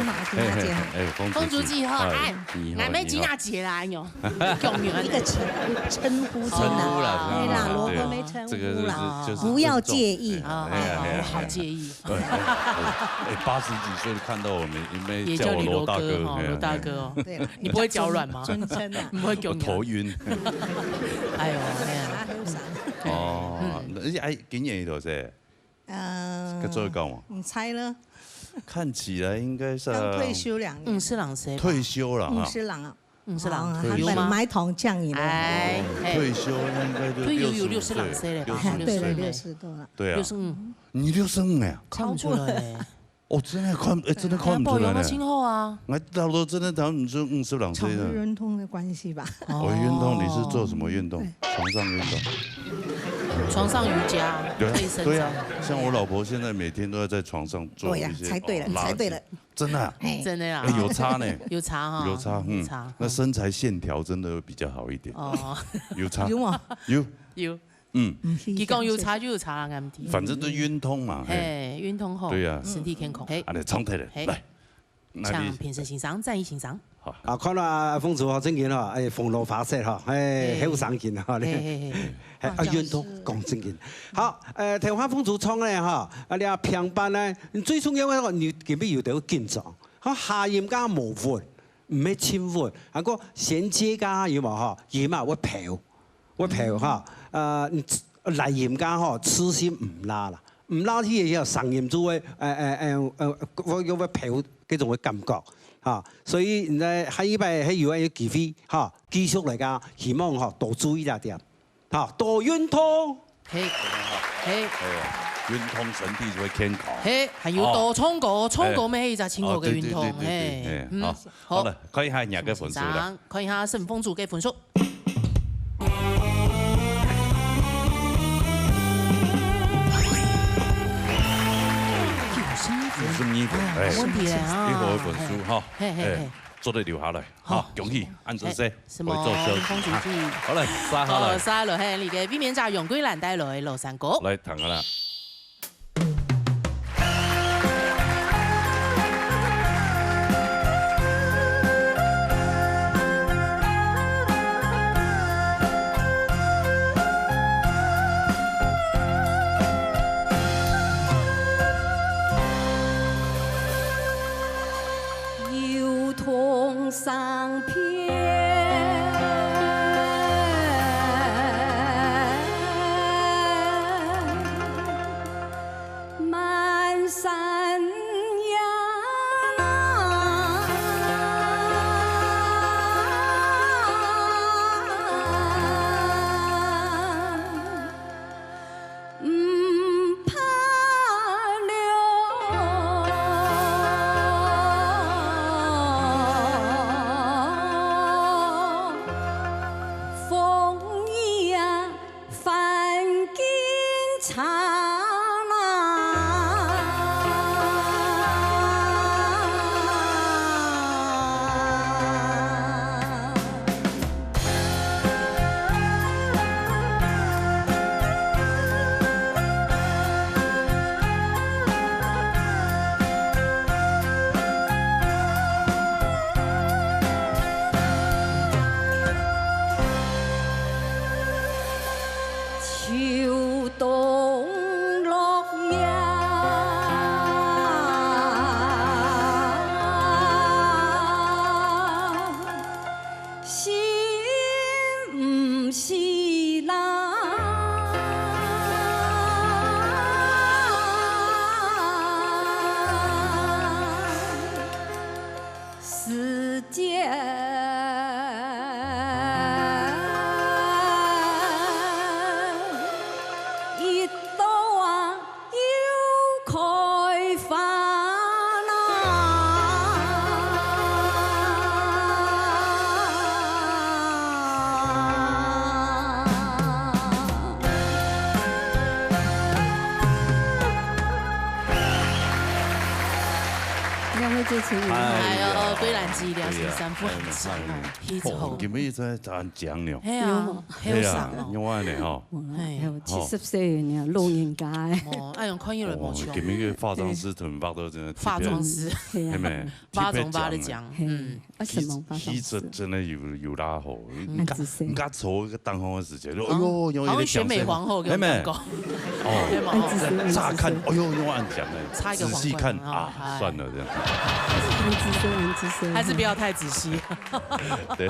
嘛，金大姐哈。哎，凤竹姐。凤竹姐哈，哎，哎，你好，俺们金大姐啦，哎呦，你好。一个称，称呼称啦。称呼啦，哎啦，称呼啦，对。萝卜没称呼啦，这个是，就是不要介意。尊重。哎呀，哎呀，哎呀，我好介意。哎，哎，哎，八十几岁看到我们，应该叫我罗大哥，也叫你罗哥哈，哎呀，罗大哥哦。哎呀。对了，你不会脚软吗？尊称啊。你不会叫我头晕。哎呦，哎呀。哦，那，哎，今年有多少岁？ 呃，該做得講嗎？你猜呢？看起來應該是，剛退休兩年。嗯，是兩歲吧。退休了哈。嗯，是兩啊。嗯，是兩歲。哦，退休。還買，買桶醬油呢。哎，哦，嘿。退休那應該就退休有六十歲，六十兩歲了吧？六十歲。哎，對了，六十歲。六十多了。對啊。六十五。你六十五了呀？看不出來。超過了。哦，真的看，哎，真的看不出來呢。哎呀，保養到今後啊。哎，大家都真的，他們說，嗯，是兩歲的。腸胃運動的關係吧。哦，運動，你是做什麼運動？對。床上運動。 床上瑜伽，对啊，推伸展。对啊，像我老婆现在每天都要在床上做一些，对呀，猜对了，哦，你猜对了。拉筋。真的啊？哎。真的啊。哎，有差呢。有差哈，有差，嗯。有差。那身材线条真的会比较好一点。哦。有差。有吗？有。有。嗯。嗯，佢講有差就有差啦，俺们。反正都运动嘛，嘿。嘿，运动好，对呀。身体健康。嘿。啊，你唱对了，嘿。来。 那你，像评审先生、赞一先生。好。啊，看到阿凤竹好正經哦，哎，紅羅發色哈，哎，嘿。後生人哈，嘿，嘿，嘿。哎，啊，運動講正經。好，呃，頭下鳳竹唱个哈，啊，你啊，評判呢，最重要个，你今晡日有得緊張，哈，下音該無穩，毋係盡穩，啊，个銜接該有無哈，音啊會飄。 會飄哈，呃，拉音該吼，自信毋罅啦，毋罅去个時候聲音就會，呃，呃，呃，呃，會，會飄，該種个感覺，哈。所以你在下一擺還有个機會，哈，繼續來講，希望吼多注意這點，哈，多運動。嘿，嘿。哎呀，運動身體就會健康。嘿，還有多唱歌，哦。唱歌乜係一隻真好个運動，哎。哦，對，對，對，對，對，嘿，哎，嗯。好，好了，看一下你个分數了。看一下沈鳳竹个分數。 九十二分，哎，哎，無問題了啊。你好个分數哈，嘿，嘿，嘿。哎，做得留下來，好，恭喜，恁仔細，嘿，什麼？會做小，沈鳳竹姐。好，來，續下來。好，續下來，嘿，你个衛冕者楊貴蘭帶來《老山歌》。來，聽下啦。 油桐桑片，满山哎呦，桂蘭之，梁先生，不很强哦，一直吼。今日真的很強了。哎呀，很爽哦。另外呢，吼，哎，七十歲呢，老人家哎。哦，哎呦，看有人没哦，今日个化妆师同化妆真的，化妆师，係咩？化妝化的讲，嗯，啊，什么化妆师？其实真的有有拉吼，你看你看，坐一个当红的时间，哎呦，有一个好像选美皇后给我们讲过。 哦，再看，哎呦，又按讲哎，差一个皇冠仔细看啊，算了这样。很仔细，很仔细，还是不要太仔细。对，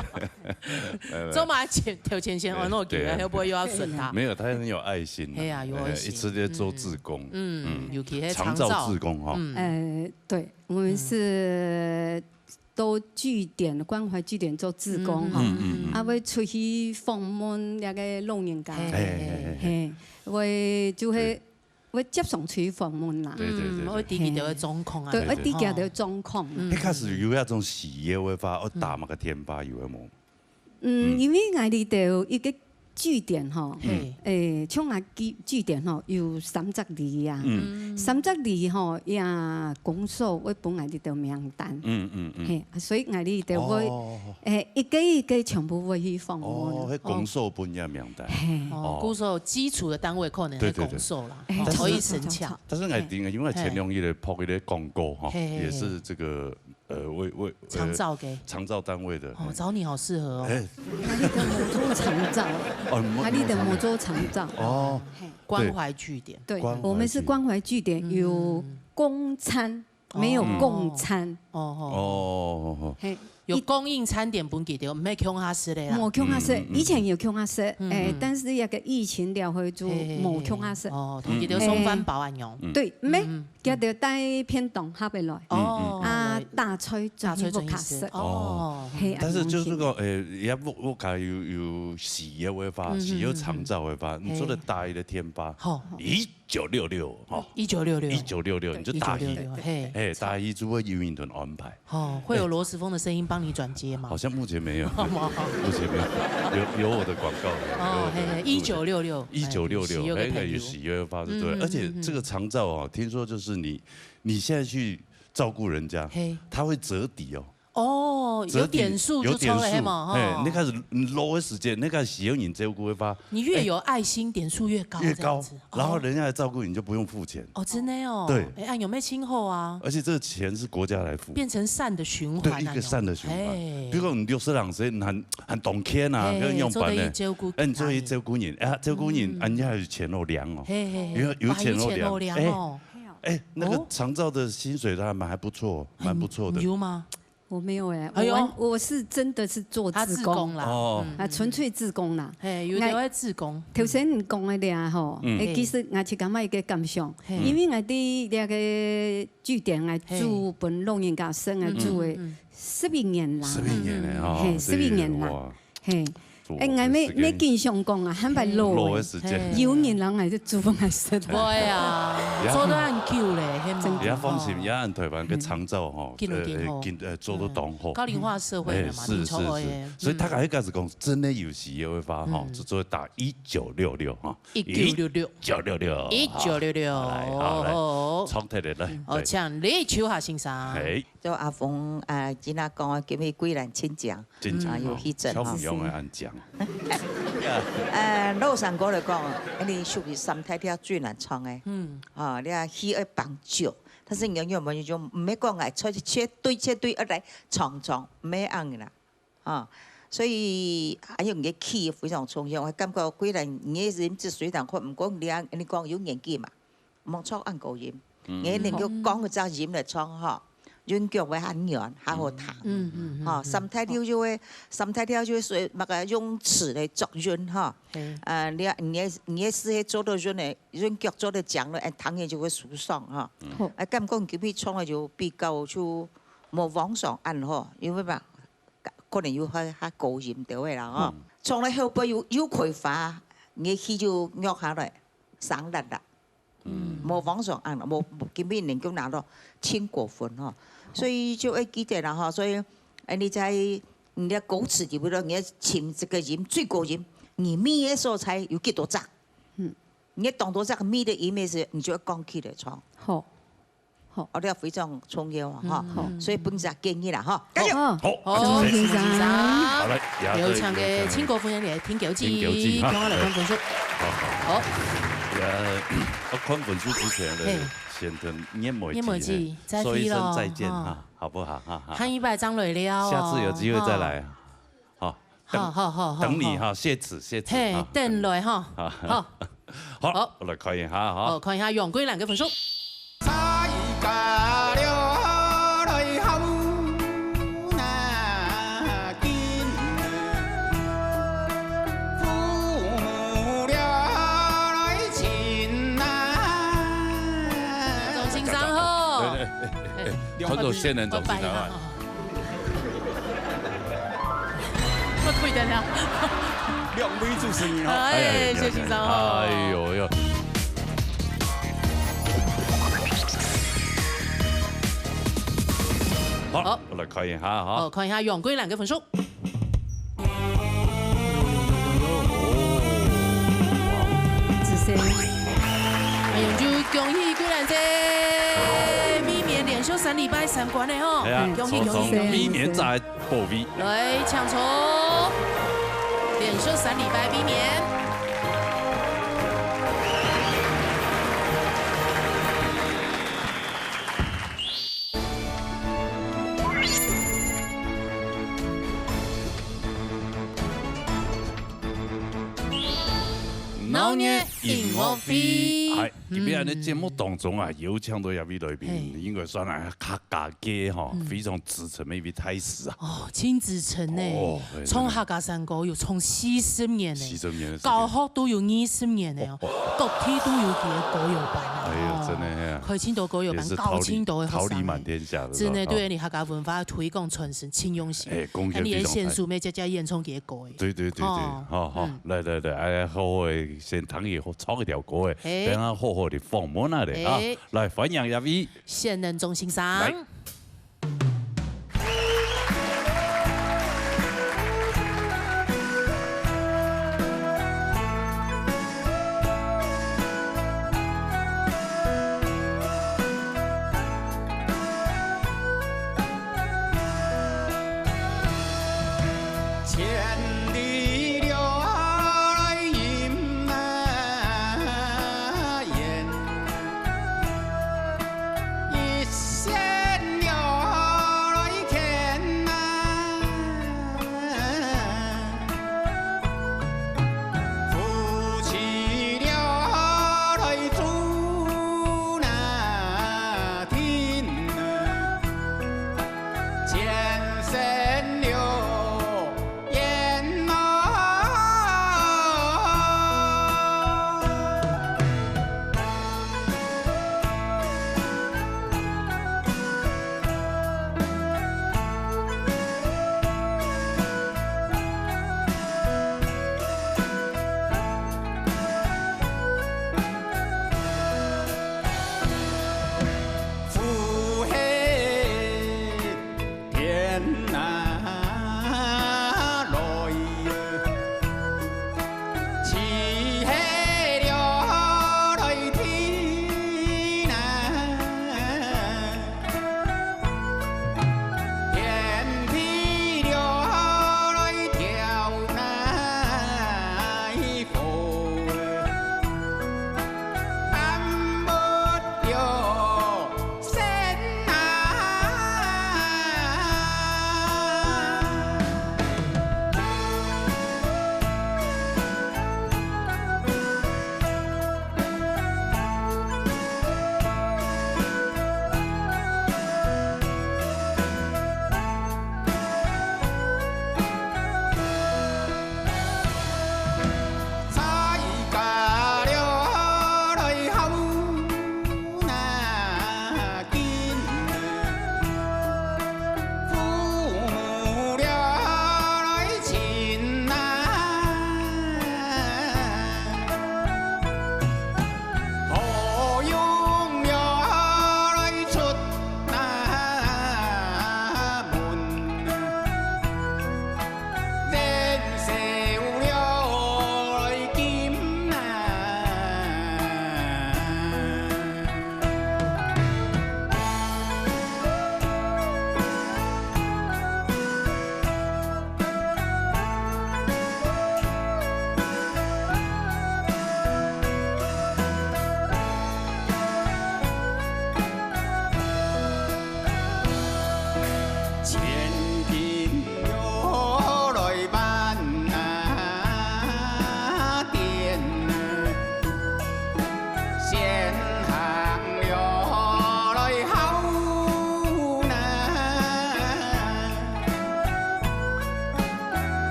周马前头前先哦，那我觉得会不会又要损他？没有，他很有爱心。哎呀，有爱心，一直在做志工，嗯，尤其是长照志工哈。呃，对，我们是都据点关怀据点做志工哈，嗯嗯嗯，啊，会出去访问那个老人家，嘿嘿嘿嘿，会就会。 會接送出去訪問啦。對對對對。嗯，會知佢兜个狀況啊。對，會知佢兜个狀況。嗯。一開始有那種喜悅會發，哦，打麼个電話有無？嗯，因為𠊎這兜一个據點吼，嘿，誒，像𠊎據據點吼有三十里啊，嗯，三十里吼，也公所會分𠊎這兜名單。嗯嗯嗯。嘿，所以𠊎這兜會，哦，誒，一个一个全部會去訪問。哦，那公所分也名單。嘿。哦，公所基礎的單位可能是公所啦。 哎，哦，頭一層搶。但是𠊎聽，因為前兩日个拍一个廣告哈，嘿嘿嘿，也是這個呃，為為呃長照个。長照單位的。哦，找你好適合哦。哎，𠊎這兜無做長照，哦，無，𠊎這兜無做長照。哦，嘿，關懷據點。對，關懷據點。我們是關懷據點，有供餐，沒有供餐。哦哦。哦哦哦。嘿，有供應餐點分佢兜，毋係共下食个啦。無共下食，以前有共下食，哎，但是那個疫情了後就無共下食。哦，同佢兜送飯包恁樣。對，無，佢兜帶便當盒仔來，哦，啊，打菜轉去屋下食。哦，嘿，但是就是講，誒，也屋屋下有有喜悅會發，喜悅長照會發，你做得打一个電話，好，一九六六，哈，一九六六，一九六六，你就打一，一九六六，嘿，哎，打一就會有人同安排。 哦，會有螺絲風的聲音幫你轉接嗎？好像目前沒有，目前沒有，有有我的廣告，哦，嘿嘿，一九六六，一九六六，哎，那也喜悅發就對了。而且這個長照啊，聽說就是你你現在去照顧人家，嘿，他會折抵哦。哦，有點數就抽了黑嘛，哈。哎，那開始老的時間，那個喜歡你照顧會發，你越有愛心，點數越高，越高，這樣子。然後人家來照顧你就不用付錢。哦，真的哦。對。哎，啊，有沒有今後啊？ 而且這個錢是國家來付，變成善的循環啊，對，一個善的循環。比如講你六十歲，你還還當健啊，要用辦呢，哎，你做得照顧人，哎，你做得照顧人，啊，照顧人，人家還有錢好領哦，嘿嘿嘿，有有錢好領，哦，哎，那個長照的薪水他們還不錯，蠻不錯的。有嗎？我沒有哎，哎呦，我我是真的是做志工啦，哦，啊，純粹志工啦。嘿，有點愛志工。頭先你講个咧吼，哎，其實𠊎自家嘛一個感想，因為𠊎在這個 據點啊，煮分老人家食啊，煮个十一年啦，十一年了哦，嘿，十一年啦，嘿。哎，𠊎乜乜經常講啊，還白老老的時間，有人人還係煮分𠊎食。對啊，做得很久咧，係嘛？你要放心，也很台灣个長照吼，呃，呃，做得當好。高齡化社會了嘛，哎，是是是，所以大家一開始講，真的有需要的話，吼，就做打一九六六哈，一九六六，一九六六，一九六六，好來好來，哦，衝起來來，哦，請李秋霞先生。 就阿峰啊，今仔講啊，今日桂蘭真靚，真靚，啊，有氣質吼。小朋友个恁靚。呃，老實講來講，你屬於三大調最難唱个。嗯。啊，你啊，戲愛放少，但是你有沒有就毋係講哎，出去絕對絕對愛來唱唱，毋係恁樣啦。啊，所以還有你个氣非常重要。我感覺桂蘭你个音質雖然好，毋過你啊，你講有年紀嘛， 莫唱恁高音，你能夠降一隻音來唱吼，韻腳會較軟，較好聽。嗯嗯嗯，吼，三大調就會，三大調就會說那個用齒來作韻吼。呃，你你你也是會做到韻的，韻腳做得強了，哎，聽也就會舒爽哈。好，哎，感覺今日唱的就比較就無往常恁好，因為嘛，可能有較較高音對位啦吼。唱了後背有有開花，你的氣就弱下來，生力啦。 嗯，無往常恁，無無今晡日能夠拿到千過分吼，所以就會記得啦吼，所以，哎，你在你的歌詞裡邊，你要尋這個音最高音，你咪的所在有幾多隻？嗯，你當多隻咪的音的時，你就要降起來唱。好。好。哦，這非常重要啊，哈。嗯。好。所以分一下建議啦，哈，加油！好。好，好，謝謝先生。先生。好，來，有請个親哥夫人來聽九句，聽九句，哈。聽我來看分數。好，好。好。呃，我看分數之前呢，嘿。先跟燕梅姐，燕梅姐，再會咯，說一聲再見哈，哈。好不好？哈，哈。下一擺正來尞哦。下次有機會再來。哈。 好，好，好，好，等你哈，好。謝詞，謝詞，嘿，哈，等來哈。好。好。好，好。我來看一下哈。好，看一下楊桂蘭个分數。鍾先生好。對，對，對，對，看到仙人掌是台灣。 我推得了。兩位主持人哈。哎，哎呀，謝謝先生哦。哎呦呦。好，好。我來看一下哈。好，看一下楊桂蘭个分數。子生。哎呦，就恭喜桂蘭姐，美眠連續三禮拜三關了吼。哎呀，恭喜恭喜恭喜！美眠在 寶貝。來，請坐。連續三禮拜避免。鬧熱音樂會。嗨，今日个節目當中啊，有請到一位來賓，嘿。應該算啊，客家界吼，嗯。非常資深个一位大師啊。 哦，真資深呢，哦，哎，唱客家山歌有唱四十年呢，四十年个時間。教學都有二十年呢哦，哦，哦。各地都有佢个歌謠班啊，哎呦，哦，真的呀。開盡多歌謠班，也是桃李，教盡多个學生呢。桃李滿天下的，真的，是吧？對你客家文化推廣傳承盡用心。哎，貢獻非常大。你个先生乜直接演唱佢个歌誒。對，對，對，對，哦，好，好，嗯。來，來，來，哎，好好个，先聽佢唱一條歌誒，哎。等下好好个訪問下咧啊。哎。來，歡迎一位。仙人掌先生。來。 千里流水人马言，一线流水天涯。夫妻流水主那定，前生流 缘难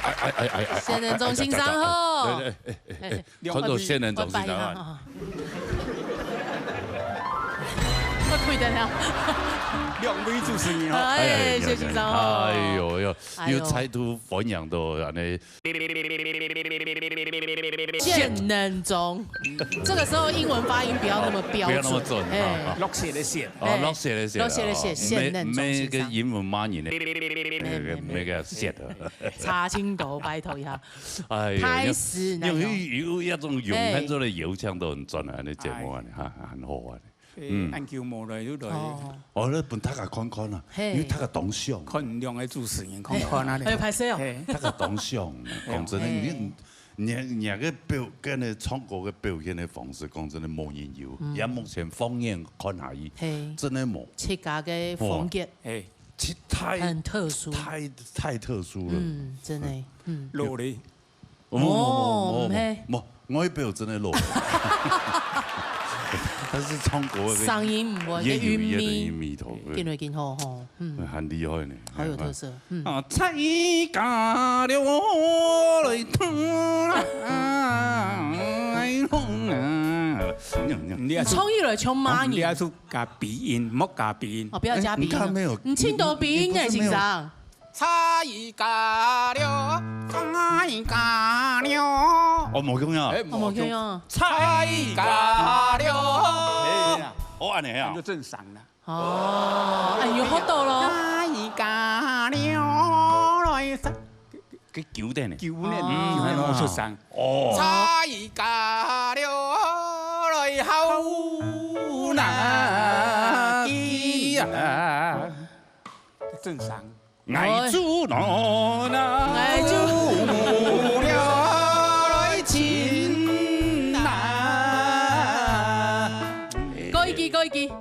哎哎哎哎哎，仙人掌先生好。哎哎哎哎哎，看到仙人掌先生啊。我拜一下哈。我跪在那。两位主持人哈。哎，谢先生好。哎呦呦，哎呦。又再度欢迎到安尼。仙人掌，这个时候英文发音不要那么标准，不要那么准，哎。哈哈。落雪的雪。哦，哎，落雪的雪，落雪的雪，哦，仙人掌先生。没，没个英文骂人的，没，没，没，没个雪的。 差真多，拜託一下。哎呀，歹勢，你有，你有，哪有？有，有一種永恆做的油腔都很賺啊，那節目啊，哎。哈，很好玩。嗯。恁久無來，又來。哦。哦，那分大家看看啊，嘿。因為大家當想。看兩个主持人，看看啊。哎，歹勢哦。嘿。大家當想，講真的，嘿。你，你，你个表，跟那唱歌个表現的方式，講真的，無人有。嗯。也目前放眼看下去，嘿。真的無。自家个風格。哦。嘿。 其，太，很特殊。太，太特殊了。嗯，真的，嗯。老咧。哦，哦，哦，哦，毋係。無，我一表真的老。但是唱歌个聲音毋會，也有一个韻味，韻味頭，對。緊來緊好吼，嗯。很厲害呢。好有特色，嗯。啊，菜價了來討啦，哎，弄啊。你啊，你唱起來像罵人。你啊， 加鼻音，莫加鼻音。哦，不要加鼻音哦。哎，你看沒有？你青島鼻音呢，你不是沒有先生？菜價了，菜價了。哦，無共樣。哎，哦，無共樣。菜價了。哎呀，哦，恁樣啊。那就正常了。哦，哎，有好多咯。菜價了，來，佢糾等呢。糾等，哦。糾等無出聲。哦。菜價了，來好難記啊。正常。哎，過一句，過一句。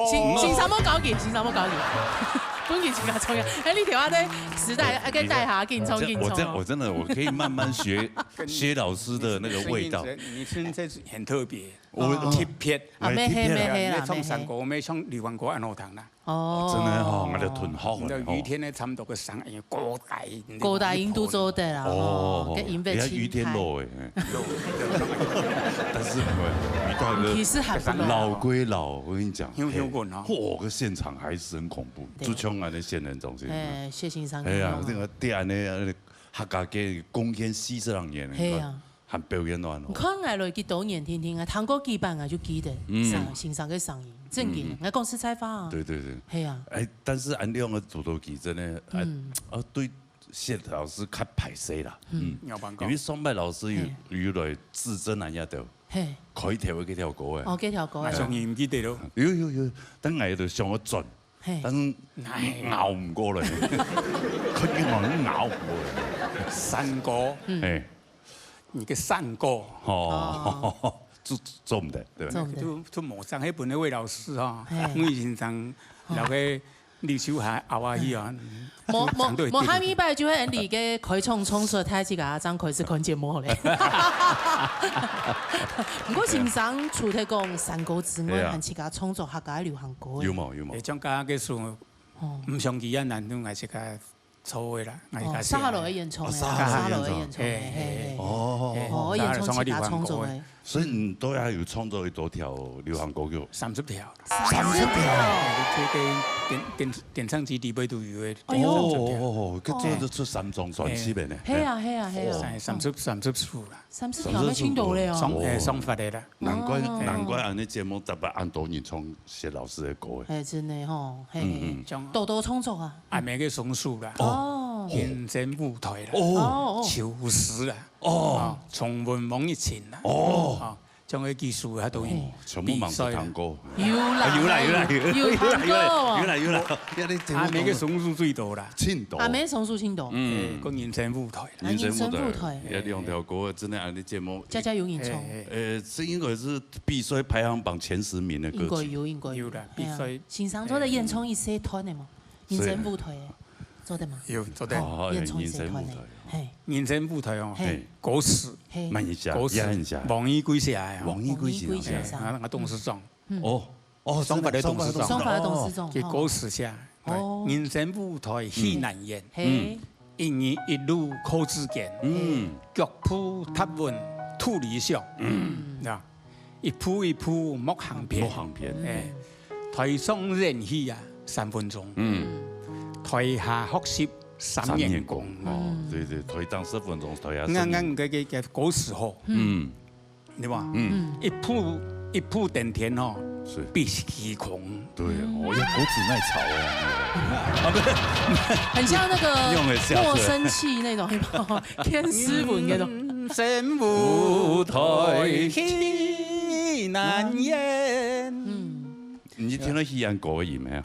先，先生莫搞佢，先生莫搞佢。本人自家重要。哎，你調下這時代，哎，跟大家緊衝，緊衝哦。我真，我真的，我可以慢慢學薛老師的那個味道。你真的很特別，我特別。啊，沒黑，沒黑啦，你唱山歌，沒唱流行歌，恁好聽啦。哦，真的哦，𠊎就吞好了。你的雨天呢，差不多个聲音，高大音，高大音都做得啦，哦，哦，跟音乐人家雨天落哎。 但是我遇到一个，其實還不錯。老歸老，我跟你講，有，有過呢。嘿，嚯，个現場還是很恐怖，對。就像恁樣仙人掌先生。哎，謝先生，哎呀，那個店呢，那個客家給貢獻四十多年，嘿啊。你看，還表演到恁好。你看，𠊎來幾多年聽聽啊，聽過幾擺，𠊎就記得，嗯。先生个聲音，正經，嗯。𠊎講實在話啊。對，對，對。嘿啊。哎，但是恁樣个做到佢真的，哎，嗯。啊，對 薛老師較歹勢啦。嗯。嗯。有辦法。因為上擺老師有，嘿。有來指正恁樣个，嘿。開頭个該條歌誒。哦，該條歌誒。𠊎相信毋記得咯。有，有，有，但𠊎都想要轉，嘿。但是哎。拗毋過來，肯定好像拗毋過來。山歌，嗯。嘿。你个山歌，哦。哦。做，做毋得，對吧？做毋得。就，就無上，彼本來魏老師吼，嘿。魏先生，哦。然後 你手下拗下去啊，嗯。無，無，無，下一擺就係Andy个開場唱出，大家正開始看節目咧。毋過先生除忒講山歌之外，對啊。還自家創作客家流行歌誒。有無？有無？會唱客家歌手，哦。毋像佢啊，難度還自家做个啦，還自家寫。哦，沙河路个演唱會啊，哦，沙河路个演唱會。沙河路个演唱會，嘿，嘿，嘿。嘿，嘿。哦，哦，哦。哦，演唱自家創作个。 所以你都還有創作幾多條流行歌曲？三十條。三十條。這個典，典，典藏基地背都有个，哎喲。三十條。哦，哦，哦，這做得出三張專輯个呢。係啊，係啊，係啊。三，三十，三十首啦。三十條，該當多了哦。上，誒，上發个啦。難怪，哦。難怪恁樣節目特別恁多人唱薛老師个歌誒。誒，真个吼，嘿，嗯，嗯。像多多創作啊。阿妹个松鼠啦。哦。人生舞台啦。哦。哦，哦。秋實啦。 哦。啊，重溫往日情啦。哦。啊，像个技術啊，都有哦，全部忙著唱歌。有啦，啊，有啦，有啦，有啦，有唱歌哦。有啦，有啦，有啦，有啦，有啦，有啦，有啦。啊，每个松鼠最多啦。盡多。啊，每个松鼠盡多。嗯。誒，講人生舞台啦。人生舞台，人生舞台。誒，兩條歌真的啊，你節目家家有人唱。誒，誒。誒，這應該是必須排行榜前十名的歌曲。應該有，應該有。有啦，係啊，必須。先生做得演唱一些團的嘛。 人生舞台，做得嗎？有，做得。哦，哦，演唱一些團呢，人生舞台。嘿。人生舞台哦，嘿。嘿。歌詞，嘿。慢一下，歌詞，壓一下。王一貴寫个哦。王一貴先生。王一貴先生。嘿，啊，那個董事長。嗯。哦，哦，上發个董事長。上發个董事長，哦。佢歌詞寫，哦。人生舞台戲難演。嘿。嗯。一日一路靠自堅，嗯。腳步踏穩土裡上，嗯。呀，一步一步莫行偏。莫行偏。哎，台上演戲啊，三分鐘。嗯。台下學習三年功。三年功，哦，對，對，台上十分鐘，台下十年。𠊎，𠊎个，个，个歌詞吼，嗯。 對吧？嗯。一步一步登天哦，是。必須虛空。對，哦，要國子那草哦。啊，不是。很像那个用的下水。莫生气那种，天師文那种。嗯，身無台，氣難言。嗯。你聽到西安歌而已沒有？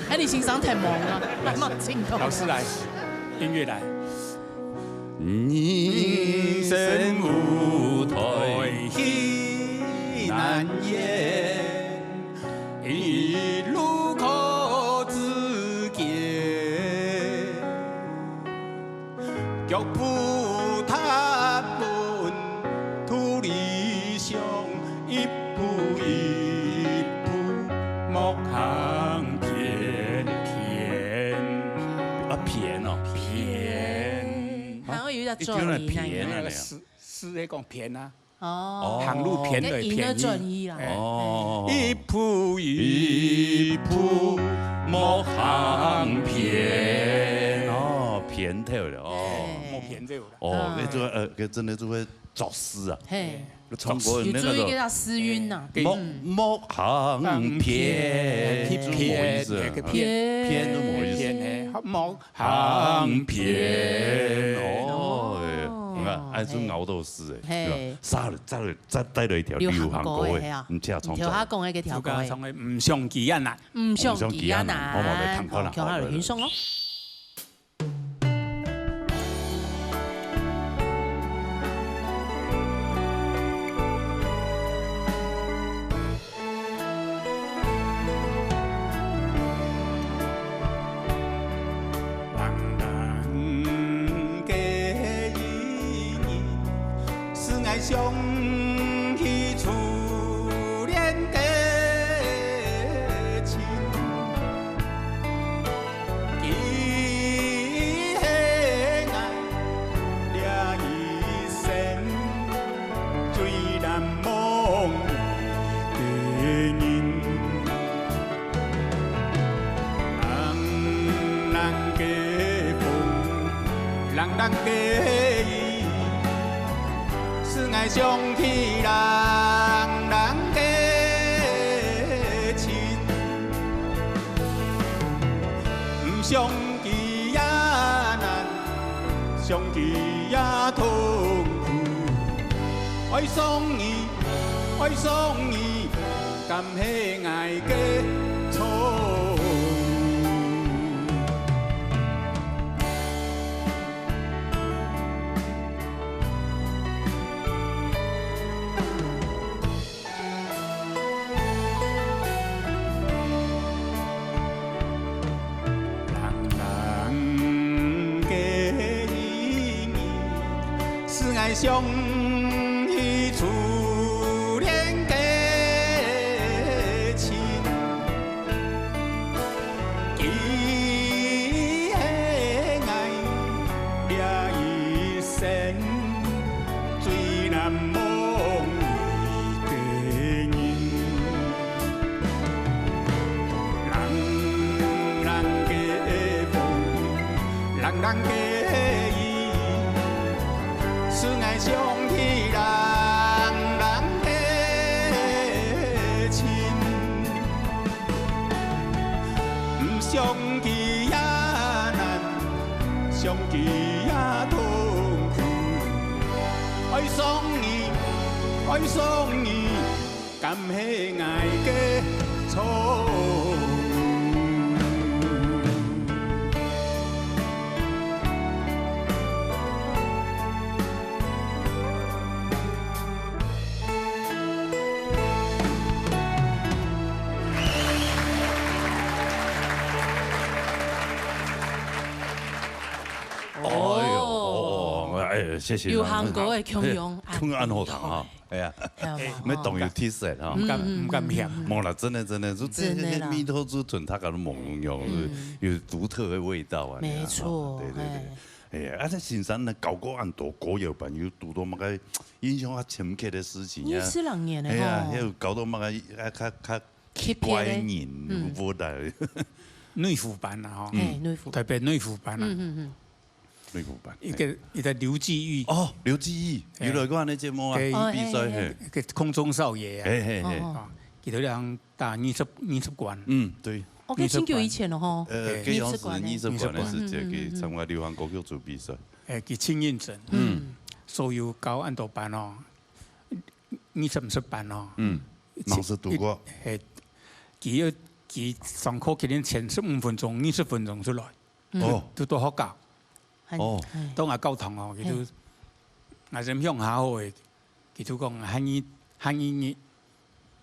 哎，你欣賞太猛了，那麼勁動。老師來，音樂來。 人生舞台，戲難演，一路靠自己。腳步踏穩土裡上，一步一步莫行偏，偏。啊，偏哦。偏。 好像有一隻轉音那樣。一定要偏啊，那個是，是那種偏啊。哦。行路偏的偏移。那音的轉移啦。哎。哦。一步一步莫行偏。哦，偏掉了，哦。哎。莫偏掉了。哦，嗯。那就會，呃，真的就會作詩啊。嘿。 唱歌的那個有注意到詩韻吶。莫，嗯。莫行偏，偏，就是無意思啊。偏，偏就無意思。偏，哎，莫行偏。哦，哎，你看，哦，哎，就拗到死哎，嘿。對吧？再來，再來，再帶來一條流行歌哎，流行歌哎，嘿啊。你聽唱唱。你聽下講那個條歌哎。自家唱的，毋想佢啊難。毋想佢啊難，毋想佢啊難，好，好，來聽看啦。好，聽下有輕鬆哦。 冷冷个一日，使𠊎想起初戀个情。 佢係𠊎這一生最難忘个人。冷冷个風，冷冷个雨， 使𠊎想起冷冷个情。毋想佢也難，想佢也痛苦。愛上你，愛上你， 敢係𠊎个錯？冷冷个一日， 使𠊎想起初戀个情。佢係𠊎這一生最難忘个人。冷冷个風，冷冷个雨， 使𠊎想起冷冷个情。毋想佢也難，想佢也痛苦。愛上你，愛上你， 敢係𠊎个錯？哎喲，哦，哎，謝謝。流行歌个共樣，哎，共樣恁好聽啊。 哎呀，係嘛，乜當有特色哈。毋敢，嗯，毋敢嫌。嗯，嗯，嗯。無啦，真的，真的，就這，真的啦。這味道就同大家都無共樣，嗯。有獨特的味道啊，沒錯，對，對，對。哎。哎呀，啊，這先生呢，交過恁多歌謠朋友，堵到麼个印象較深刻个事情啊？二十零年了吼。哎呀，還有交到麼个啊，較，較奇怪个人，有無來？內湖班啊，吼。嘿，內湖。特別內湖班啊。嗯，嗯，嗯。內湖班，一個，一個劉繼玉。哦，劉繼玉，嘿。有來過恁个節目啊，嘿。哦，比賽，嘿，嘿，嘿。一個空中少爺啊。嘿，嘿，嘿。哦，哦。啊，佢頭兩 二十，二十關。嗯，對。哦，該真久以前了吼。呃，嘿。該樣式二十關个時節，嗯，嗯，嗯。去參加流行歌曲組比賽。嘿，佢盡認真。嗯。所有教恁多班哦，二十、五十班哦。嗯，一，吂識堵過。一，嘿，佢要，佢上課肯定前十五分鐘、二十分鐘出來。 嗯。哦。就，就到學校。很，哦。哎。到𠊎教堂哦，佢就，嘿。𠊎先鄉下好誒，佢就講，漢語，漢語，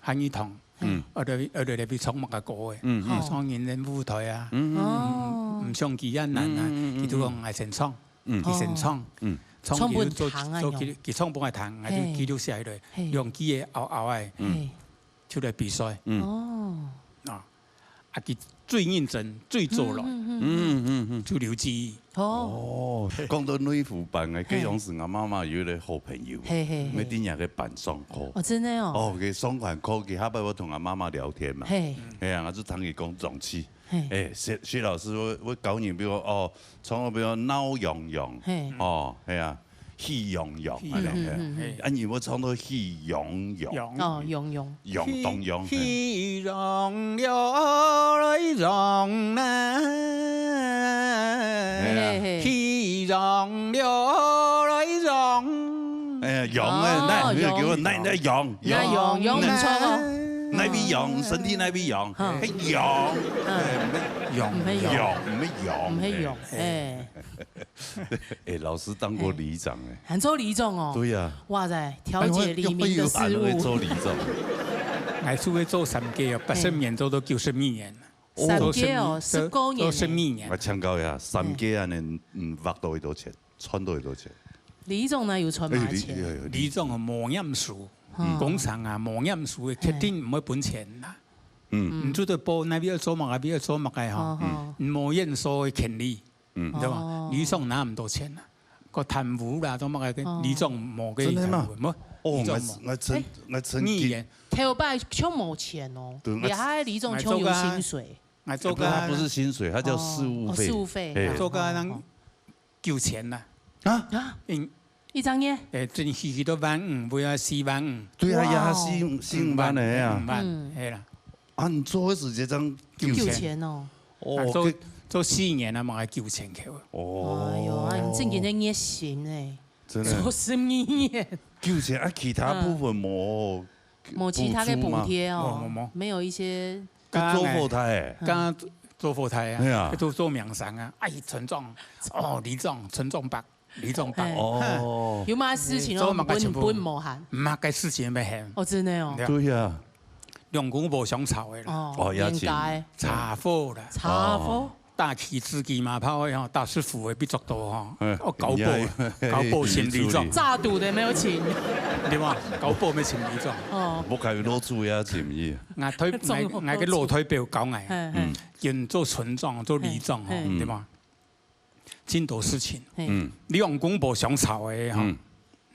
漢語堂，嗯。𠊎就，𠊎就來去唱麼个歌誒。嗯，嗯。啊，唱人人舞台啊，嗯，嗯。哦。毋，毋想佢也難啊，嗯，嗯，嗯，佢就講，嗯。𠊎先唱，嗯。佢先唱，哦。嗯。唱佢就做，唱分佢聽啊，做佢，用。佢唱分𠊎聽，𠊎就，嘿。記錄寫起來，嘿。用佢个嗷嗷誒。嘿。 出來比賽。嗯。哦。啊，啊，佢最認真、最做落，嗯，嗯，嗯。嗯，嗯，嗯。就劉繼玉。哦。哦，講到內湖班个，嘿。該樣時𠊎媽媽有一個好朋友，嘿，嘿，嘿。乜在若个班上課。哦，真个哦。哦，佢上完課，佢下擺會同𠊎媽媽聊天嘛。嘿。哎呀，𠊎就聽佢講上次。嘿。哎，薛，薛老師，𠊎，𠊎教你，比如講，哦， 像比如鬧洋洋，嘿。哦，係啊，喜洋洋，喜洋洋，恁樣，嘿。啊，你有無唱到喜洋洋？洋。哦，洋洋。洋當洋，嘿。喜，喜洋了來洋啊，嘿啊。嘿，嘿。喜洋了來洋。哎，洋哎，哦，來，你給我，洋。來，來，洋，那洋，洋，洋，洋，洋，洋，哪位洋？身體哪位洋？嗯。嘿，洋。嗯。哎，洋，洋，洋，洋，洋，毋係洋。毋係洋，哎。哎，老師當過里長哎。還做里長哦。對呀。哇塞，調解黎民的事務。哎，我，我有辦法做里長。𠊎就會做三屆哦，八十年做到九十二年。三屆哦，做十二，十過年呢。做十二年。𠊎請教一下，三屆恁樣，嗯，挖到幾多錢？賺到幾多錢？里長哪有賺麼个錢？哎，里，哎，里長哦，無念書，嗯。工程啊，無念書个，決定毋會分錢啦。嗯。你做得報哪位愛做麼个，哪位愛做麼个吼，哦，哦。你無驗收个權利。 嗯。對吧？哦。里長拿毋到錢啊，个貪污啦，做麼个个，哦。里長無个貪污，真的嗎？無，哦，里長無。𠊎，𠊎曾，哎，𠊎曾經，議員。頭擺像無錢哦，對，𠊎，這下里長像有薪水。𠊎做過，哎，不過他不是薪水，他叫事務費。哦，哦，事務費。哎。𠊎做過人哦，哦，哦。九千啦。啊？啊？嗯。一張耶？哎，真稀稀都萬五，不要四萬五。對啊，哇哦。也四，四五萬的呀。五萬，嗯。哎啦。啊，你做的時間這樣九千。九千哦。 哦，啊，做，這，做四年啊，嘛九千塊。哦。哎喲，啊，你正經个熱心呢。真的。做十二年。九千啊，其他部分無，嗯。無其他个補貼哦，補助嗎？無，無，無。沒有一些，該做後台欸。嗯。該做後台啊，對啊。做，做名聲啊，哎，村長，哦，里長，村長伯。 里長伯。嘿。哦。有麼个事情哦，做麼个全部，分，分無閒。麼个事情要喊。哦，真的哦。對啊。對啊。兩公婆相吵的啦。哦，哦，也請。冤家的。車禍啦。車禍。哦。打起自己嘛，怕會吼，打師傅的必捉到吼。嗯，哦，交保，人家，交保先里長。處理。詐賭的沒有請。對吧？交保沒請里長。哦。屋下有老鼠也請伊。𠊎代，𠊎，總，𠊎个老代表講𠊎，嗯，嗯。嗯，做村長、做里長吼，嘿，嘿。對吧？ 真多事情。嘿。嗯。兩公婆相吵的吼，嗯。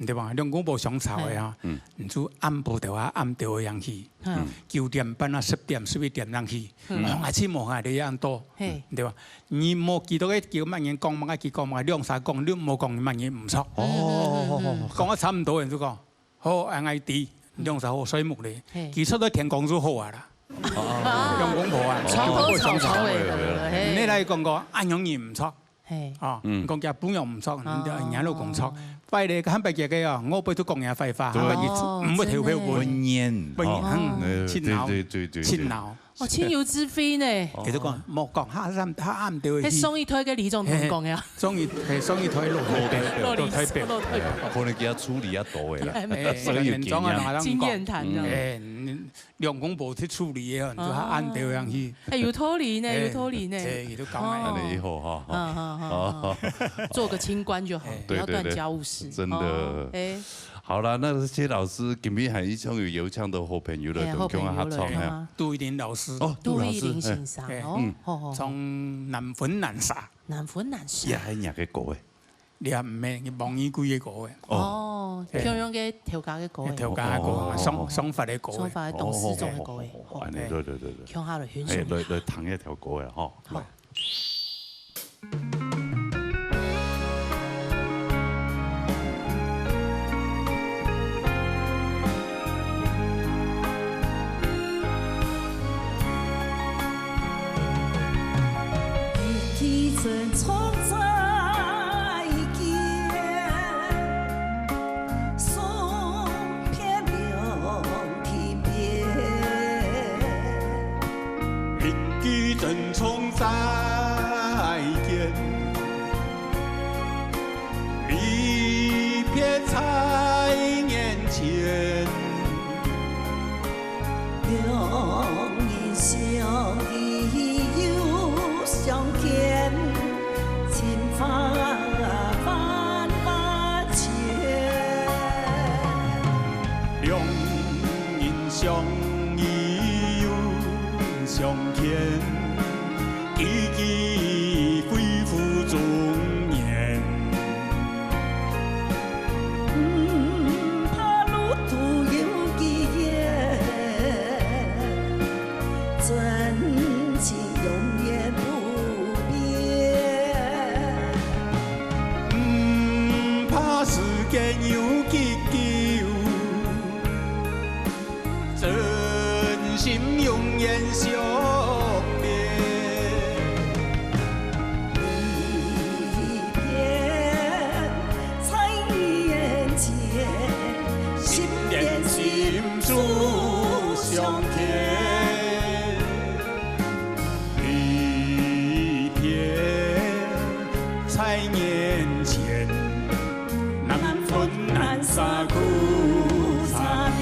對吧？兩公婆相吵的吼，嘿。嗯。你就暗晡頭啊，暗晡頭樣去，嗯。九點半啊，十點、十一點樣去，嗯。哦，𠊎去無閒，你恁多，嘿。對吧？你無幾多个叫麼人講麼个，佢講麼个，兩儕講，你無講，你麼人毋著。哦。嗯，嗯，嗯，嗯。講啊差毋多，人就講， 好，恁樣知，兩儕好睡目咧。嘿。其實到天光就好啊啦。哦。兩公婆啊，床頭吵床尾和，嘿。你來講講，恁樣人毋著。嘿。啊，嗯。講佢餔娘毋著，哦。人家老公著。壞咧，坦白講个啊，我不就講人家壞話，對。坦白講，哦，毋會投票，真的。毋會，毋會，哦。嗯，呃，真惱，對，對，對，對，對。真惱。 哦，親友之非呢。哦。佢就講，莫講，下暗，下暗就會去。該上一代个里長同講呀。嘿，嘿，上一，嘿，上一代老代表，老代表。老代表。老代表。可能佢處理較多个啦，嘿，所以有經驗。經驗談啊。嗯。哎，你兩公婆去處理个，你就下暗就會去。哎，有道理呢，哎，有道理呢。哎，佢就講哎。哦。恁樣以後哈，哈。嗯，好，好，好，好。哦。做個清官就好，哎。不要斷家務事。對，對，對。真的。哦，哎。好啦，那薛老師今日還一樣有邀請到好朋友來，哎，同共下合唱，好朋友來，嘿。啊。 杜一林老師。哦，杜老師，杜一林先生，嘿。哦，嗯。好，好，好。從難分難捨。難分難捨。也還若个歌誒。這毋係，網易貴个歌个，哦，哦，嘿。共樣个頭家个歌个，頭家个歌，哦，哦，哦，哦。雙，雙發个歌个。雙發个董事長个歌个，哦，哦，哦，哦，吼。恁呢，對，對，對，對。共下來欣賞一下。嘿，來，來聽這條歌个吼。好。來。 一支針衝再見，送遍兩地邊。一支針衝再見， 離別在眼前，兩人相依又相見，情話萬萬千。兩人相依又相見， 句句恢復中年。毋怕路途有幾遠，真情永遠不變。毋怕時間有幾久， 真心永遠相連。離別在眼前，心連心手相牽。離別在眼前， 難分難捨苦茶甜。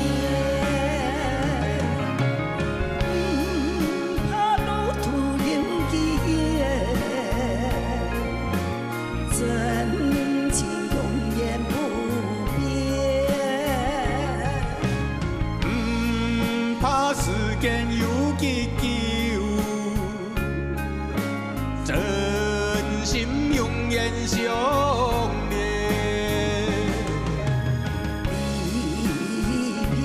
毋怕路途有幾遠，真情永遠不變。毋怕時間有幾久， 真心永遠相連。離別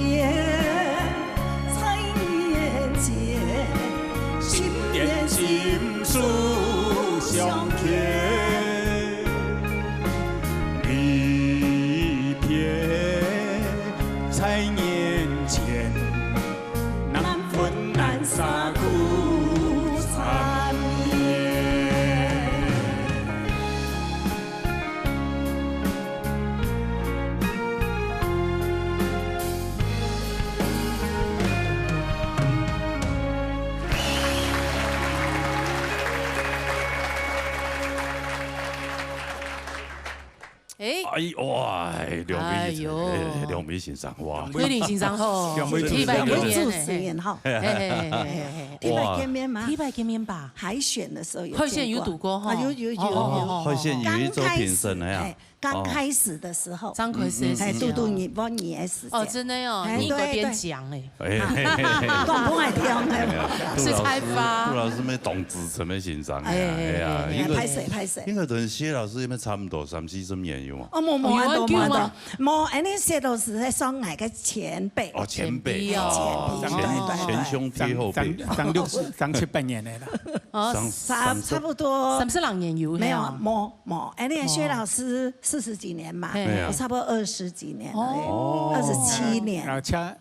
在眼前，心連心手相牽。離別在眼前， 難分難捨苦茶甜。哎。哎，哇，哎，梁偉，哎喲。哎，梁偉先生，哇。桂林先生吼，梁偉主持人。第一擺見面呢，梁偉主持人吼。嘿，嘿，嘿，嘿，嘿，嘿。第一擺見面嗎？哇。第一擺見面吧。海選的時候有見過。海選有堵過吼。啊，有，有，有，有。哦，哦，哦，哦。海選有一組評審的啊。剛開始，哎，剛開始的時候。哦。剛開始的時候。哎，堵堵你，問你的時間。哦，真的哦，哎，你應該變強哎。對，對。 哎，嘿，嘿，嘿，嘿。講講來聽，嘿。哎呀，是開發。杜老師，杜老師乜當資深个先生，哎呀，哎，哎呀，哎，哎，應該，歹勢，歹勢。應該同謝老師也差不多三四十年有嘛。哦，無，無，哦，有恁久嗎？無恁多，無恁多。無，恁呢謝老師係算𠊎个前輩。哦，前輩。前輩哦。哦，前輩，對，對，對。前兄弟後輩。三，三，三六十，三七八年个啦。哦，三，差，三十，差不多。三十零年有，沒有，嘿啊。無，無，恁呢謝老師四十幾年嘛，哦。嘿。我差不多二十幾年了，哦。二十七年。啊，差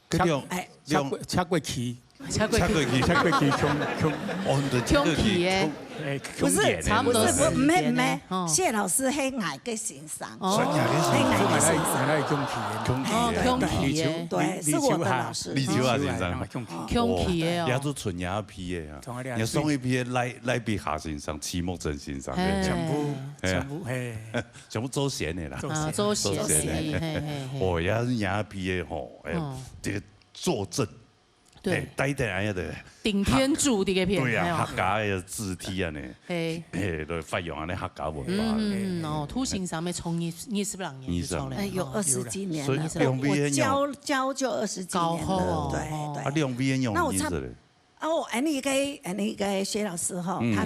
該兩，哎，兩，差過，差過去。差過去。差過去，差過去，共，共，哦，你就差過去，共期个。共，哎，不是，共年个。差不多時間个。不是，不，毋係，毋係，哦。謝老師係𠊎个先生。哦。係𠊎个先生。係𠊎个先生。𠊎，𠊎，𠊎共期个。共期个。哦，共期个。立秋，對，是我的老師。立秋下先生。共期。共期个哦。哦，也做春野皮个啊。春野皮。你上一批个賴，賴碧霞先生、徐木珍先生，嘿。全部，嘿啊。全部，嘿。全部做仙个啦。做仙。啊，做仙个，做仙个。嘿，嘿，嘿。哦，也係野皮个吼，哎，哦。這个 坐鎮，對。哎，帶等恁樣个，頂天柱个片，對啊，哎喲。客家个字體恁呢，嘿。嘿，來發揚恁呢客家文化。嗯，哦，杜先生乜創二，二十零年就創了，二十零年。哎，有二十幾年了。所以兩位很有，我教，教就二十幾年了，教好哦，對，哦。對。啊，兩位很有意思嘞。那我差，哦，恁呢个，恁呢个薛老師吼，嗯。他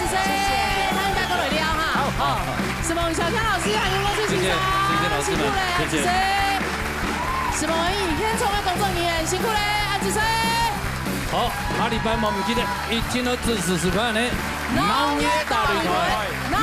子水，謝謝。他應該過來了哈。好，好。承蒙小天老師還有羅翠琴先生，謝謝，謝謝老師們，辛苦了，謝謝。子水。承蒙現場个工作人員，辛苦了，子水。好，下禮拜無毋記得，一定要準時收看呢。農業大擂台，農